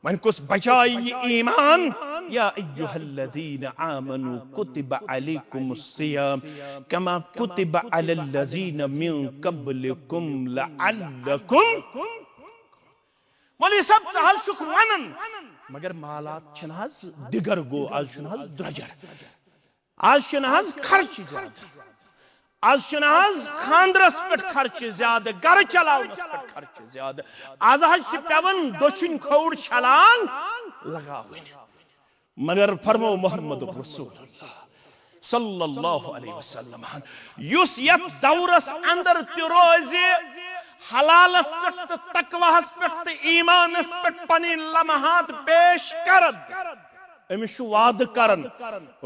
وۄنۍ کُس بچایہِ یہِ ایمان؟ یا ایھا الذین آمنوا کتب علیکم الصیام کما کتب علی الذین من قبلکم لعلکم۔ مولوی صٲب، ژٕ حظ چھُکھ ونان، مگر مالات چھِنہٕ حظ دِگر گوٚو، از چھُنہٕ حظ درٛۄجر، از چھُنہٕ حظ خرچہٕ زیادٕ، از چھُنہٕ حظ خاندرس پٮ۪ٹھ خرچہٕ زیادٕ، گرٕ چلاونس پٮ۪ٹھ خرچہٕ زیادٕ، از حظ چھِ پٮ۪وان دٔچھِنۍ کھووُر چھلانگ لگاوٕنۍ۔ مگر فرمو محمد رسول اللہ صلی اللہ علیہ وسلم، یُس یتھ دورس اندر تہِ روزِ، حلالس پٮ۪ٹھ تہٕ تقواہس پٮ۪ٹھ تہٕ ایمانس پٮ۪ٹھ پنٕنۍ لمحات پیش کرن، أمِس چھُ وعدٕ کران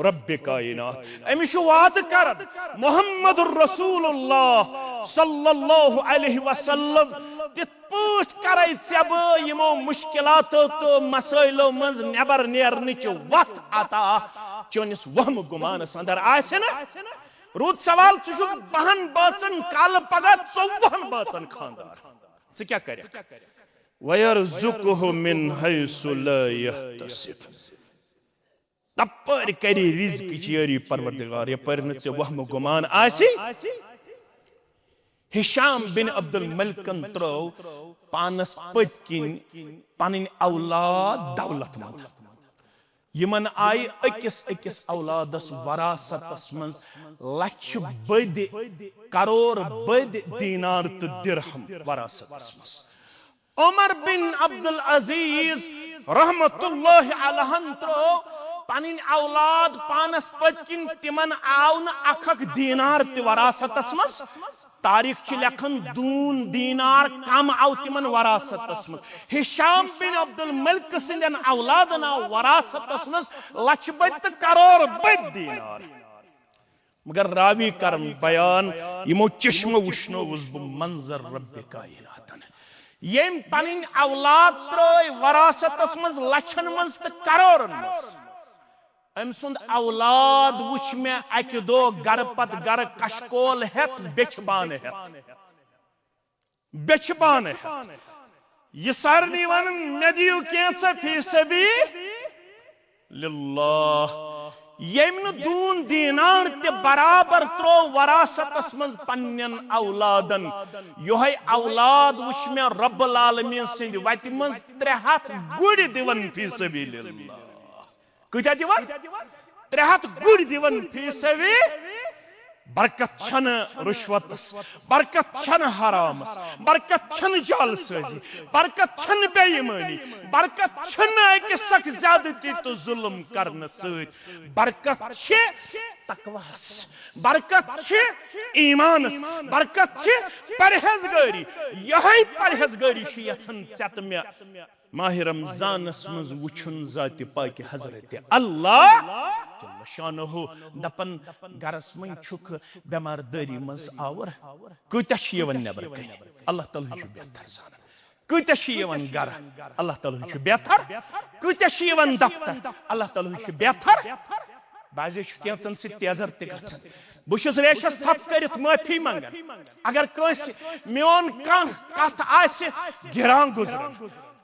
رب کائنات، أمِس چھُ وعدٕ کران محمد رسول اللہ صلی اللہ علیہ وسلم، تِتھ پٲٹھۍ کرے ژےٚ بہٕ یِمو مشکلاتو تہٕ مسٲیلو منٛز نٮ۪بر نیرنٕچ وتھ عطا، چٲنِس وہمہٕ گُمانس اندر آسہِ نہٕ۔ روٗد سوال، ژٕ چھُکھ بہن بٲژن کالہٕ پگاہ ژوٚوُہن بٲژن خاندار، ژٕ کیٛاہ کرکھ؟ وَيَرْزُقْهُ مِنْ حَيْثُ لَا يَحْتَسِبُ۔ تپٲرۍ کری رزقٕچ یٲری پروردگار، یپٲرۍ نہٕ ژےٚ وہمہٕ گُمان آسی۔ ہشام بن عبد الملکن ترٲو پانس پٔتۍ کِنۍ پنٕنۍ اولاد دولت مند۔ یِمن آیہِ أکِس أکِس اولادس وراثتس منٛز لچھِ بٔدۍ، کرور بٔدۍ دینار تہٕ درہم وراثتس منٛز۔ عمر بن عبد العزیز رحمت اللہ علیہن ترٲو پنٕنۍ اولاد پانس پٔتۍ کِنۍ، تِمن آو نہٕ اکھ اکھ دینار تہِ وراثتس منٛز۔ تاریخ چھِ لیکھان، دوٗن دینار کم آو تِمن وراثتس منٛز۔ ہشام بن عبد الملک سٕنٛدٮ۪ن اولادن آو وراثتس منٛز لچھِ بٔدۍ تہٕ کرور بٔدۍ دینار۔ مگر راوی کرن بیان، یِمو چشمو وٕچھنووُس بہٕ منظر رب کائناتن۔ ییٚمۍ پنٕنۍ اولاد ترٲے وراثتس منٛز لچھن منٛز تہٕ کرورن منٛز۔ أمۍ سُنٛد اولاد وٕچھ مےٚ اکہِ دۄہ گرٕ پتہٕ گرٕ کشکول ہٮ۪تھ، بیچھِ بانہٕ ہٮ۪تھ۔ بیچھِ بانہٕ ہٮ۪تھ۔ یہِ سارنٕے ونان، مےٚ دِیِو کینٛژھا فی سبیل اللہ۔ ییٚمۍ نہٕ دوٗن دینار تہِ برابر ترٛوو وراثتس منٛز پننٮ۪ن اولادن، یِہوٚے اولاد وٕچھ مےٚ رب العالمین سٕنٛدِ وتہِ منٛز ترٛےٚ ہتھ گُرۍ دِوان فی سبیل اللہ۔ کۭتیاہ دِوان؟ ترٛےٚ ہتھ گُرۍ دِوان فی سبیل۔ برکت چھنہٕ رشوتس، برکت چھنہٕ حرامس، برکت چھنہٕ جعل سٲزی، برکت چھنہٕ بے ایمٲنی، برکت چھنہٕ أکِس اکھ زیادتی تہٕ ظلم کرنہٕ سۭتۍ۔ برکت چھِ تقواہس، برکت چھِ ایمانس، برکت چھِ پرہیزگٲری۔ یہے پرہیزگٲری چھِ یژھان ژےٚ تہٕ مےٚ ماہِ رمضانس منٛز وٕچھُن ذاتِ پاکہِ حضرت اللہ جل شانہ۔ دپان، گرس منٛز چھُکھ بٮ۪مار دٲری منٛز آور، کۭتیاہ چھِ یِوان نٮ۪برٕ کنہِ؟ اللہ تعالیٰ ہٕے چھُ بہتر زانان۔ کۭتیاہ چھِ یِوان گرٕ؟ اللہ تعالیٰ ہٕے چھُ بہتر۔ کۭتیاہ چھِ یِوان دفتر؟ اللہ تعالیٰ ہٕے چھُ بہتر۔ بعضے چھُ کینٛژن سۭتۍ تیزر تہِ گژھان۔ بہٕ چھُس ریشس تھپھ کٔرِتھ معٲفی منٛگان۔ اگر کٲنٛسہِ میون کانٛہہ کتھ آسہِ گِران گُزران،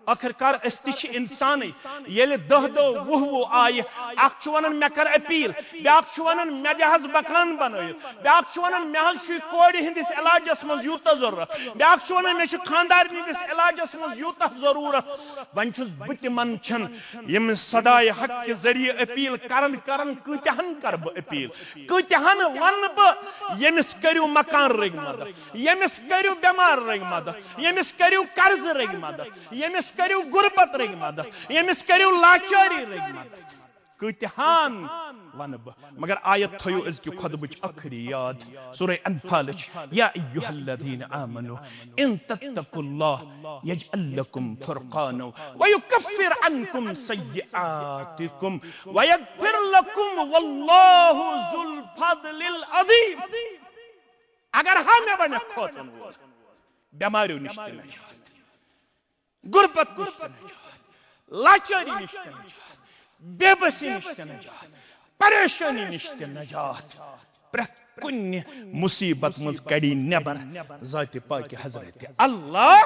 ٲخٕر کار أسۍ تہِ چھِ انسانٕے۔ ییٚلہِ دَہ دۄہ، وُہ وُہ آیہِ، اکھ چھُ ونان، مےٚ کر اپیل، بیٛاکھ چھُ ونان، مےٚ دِ حظ مکان بنٲیِتھ، بیٛاکھ چھُ ونان، مےٚ حظ چھُ کورِ ہٕنٛدِس علاجس منٛز یوٗتاہ ضروٗرت، بیٛاکھ چھُ ونان، مےٚ چھُ خانٛدارنہِ ہٕنٛدِس علاجس منٛز یوٗتاہ ضروٗرت۔ وۄنۍ چھُس بہٕ تہِ منٛدچھان، ییٚمہِ صداے حق کہِ ذٔریعہٕ اپیل کران کران کۭتیاہن کرٕ بہٕ اپیل، کۭتیاہن ونہٕ بہٕ، ییٚمِس کٔرِو مکان رٔنگۍ مدد، ییٚمِس کٔرِو بٮ۪مار رٔنگۍ مدد، ییٚمِس کٔرِو قرضہٕ رٔنگۍ مدد، ییٚمِس کٔرِو غربت رٔنگۍ مدد، ییٚمِس کٔرِو لاچٲری رٔنگۍ مدد۔ کۭتیاہن ونہٕ بہٕ، مگر آیت تھٲیِو أزکہِ خطبٕچ ٲخری یاد، سورہ انفالٕچ، یا ایھا الذین آمنوا ان تتقوا اللہ یجعل لکم فرقانا ویکفر عنکم سیئاتکم ویغفر لکم واللہ ذو الفضل العظیم۔ اگر ہا مےٚ ونکھ کھوژن وول، بٮ۪ماریو نِش تہِ نجات، غربت نِش تہِ نجات، لاچٲری نِش تہِ نجات، بے بسی نِش تہِ نجات، پریشٲنی نِش تہِ نجات، پرٛٮ۪تھ کُنہِ مُصیبت منٛز کڑی نٮ۪بر ذاتِ پاکہِ حضرت اللہ۔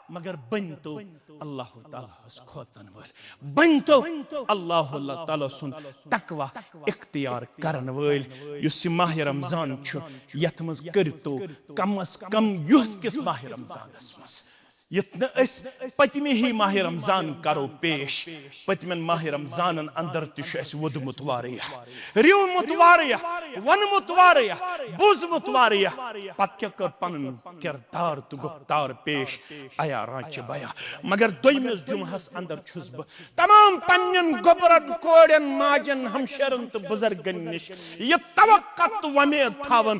مگر بٔنۍ تو اللہ تعالیٰ ہس کھوژن وٲلۍ، بٔنۍ تو اللہ تعالیٰ سُنٛد تقوی اختیار کرن وٲلۍ۔ یُس یہِ ماہِ رمضان چھُ، یتھ منٛز کٔرۍ تو کم از کم یُس کِس ماہِ رمضانس منٛز، یُتھ نہٕ أسۍ پٔتمہِ ہی ماہِ رمضان کرو پیش، پٔتمٮ۪ن ماہِ رمضانن اندر تہِ چھُ اَسہِ ووٚدمُت واریاہ، ریومُت واریاہ، ووٚنمُت واریاہ، بوٗزمُت واریاہ، پتہٕ کیٛاہ کٔر پنُن کردار تہٕ گفتار پیش؟ عیاں رانچہِ بیاں۔ مگر دوٚیمِس جمعہس اندر چھُس بہٕ تمام پننٮ۪ن گوٚبرن، کورٮ۪ن، ماجن، ہمشیرن تہٕ بزرگن نِش یہِ توقع تہٕ وۄمید تھاوان،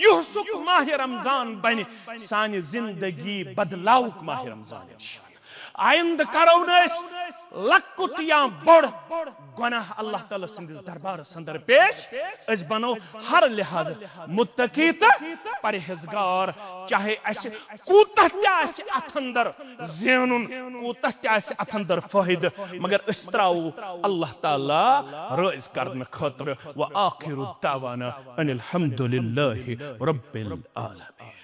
یُہُسُک ماہِ رمضان بنہِ سانہِ زندگی بدلاوُک ماہِ رمضان انشاءاللہ۔ آیندٕ کرو نہٕ أسۍ لۄکُٹ یا بوٚڑ گۄناہ اللہ تعالیٰ سٕنٛدِس دربارس اندر پیش۔ أسۍ بنو ہر لحاظ متقی تہٕ پرہیزگار، چاہے اسہِ کوٗتاہ تہِ آسہِ اتھ اندر زینُن، کوٗتاہ تہِ آسہِ اتھ اندر فٲیدٕ، مگر أسۍ ترٛاوو اللہ تعالیٰ رٲضۍ کرنہٕ خٲطرٕ۔ وآخر دعوانا ان الحمد للہ رب العالمین۔